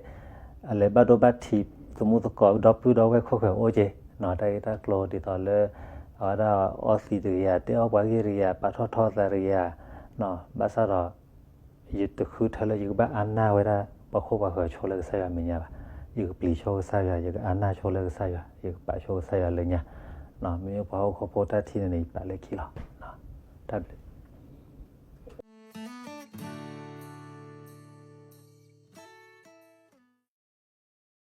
အလဲၤဘၣ်ဒိဘၣ်ထံး သမူသကိး ဒီပုၢ်ဒီဝဲၢ်ခိၣ်ဃၢၤအိၣ်က့ၤ တၢ်ဂ့ၢ်တၢ်ကျိၤဒ်သိးလၢ အဝဲဒၣ်အီသံးတဂ့ၤဧါ, တဲအီၣ်ပှၤဂ့ၢ်တဂ့ၤဧါ, ပာ်ထီၣ်ထီသးတဂ့ၤဧါ. ဘၣ်ဆၣ်ဒီး ယတဃုထၢလၢယကဘၣ်အါနၢ်ဝဲဒၣ် ပှၤခိၣ်ပှၤဃၢၤဆိလၢကစၢ်ယွၤမဲာ်ညါဘၣ်. ယကပျံၤဆိကစၢ်ယွၤ, ယကအါနၢ်ဆိလၢကစၢ်ယွၤ, ယကပာ်ဆိကစၢ်ယွၤလၢညါ. မ့မ့ၢ်ပှၤဟီၣ်ခိၣ်ဖိတၢ်ထံၣ်န့ၣ်န့ၣ် ယပာ်လၢခံလီၤ. တၢ်ဘျုး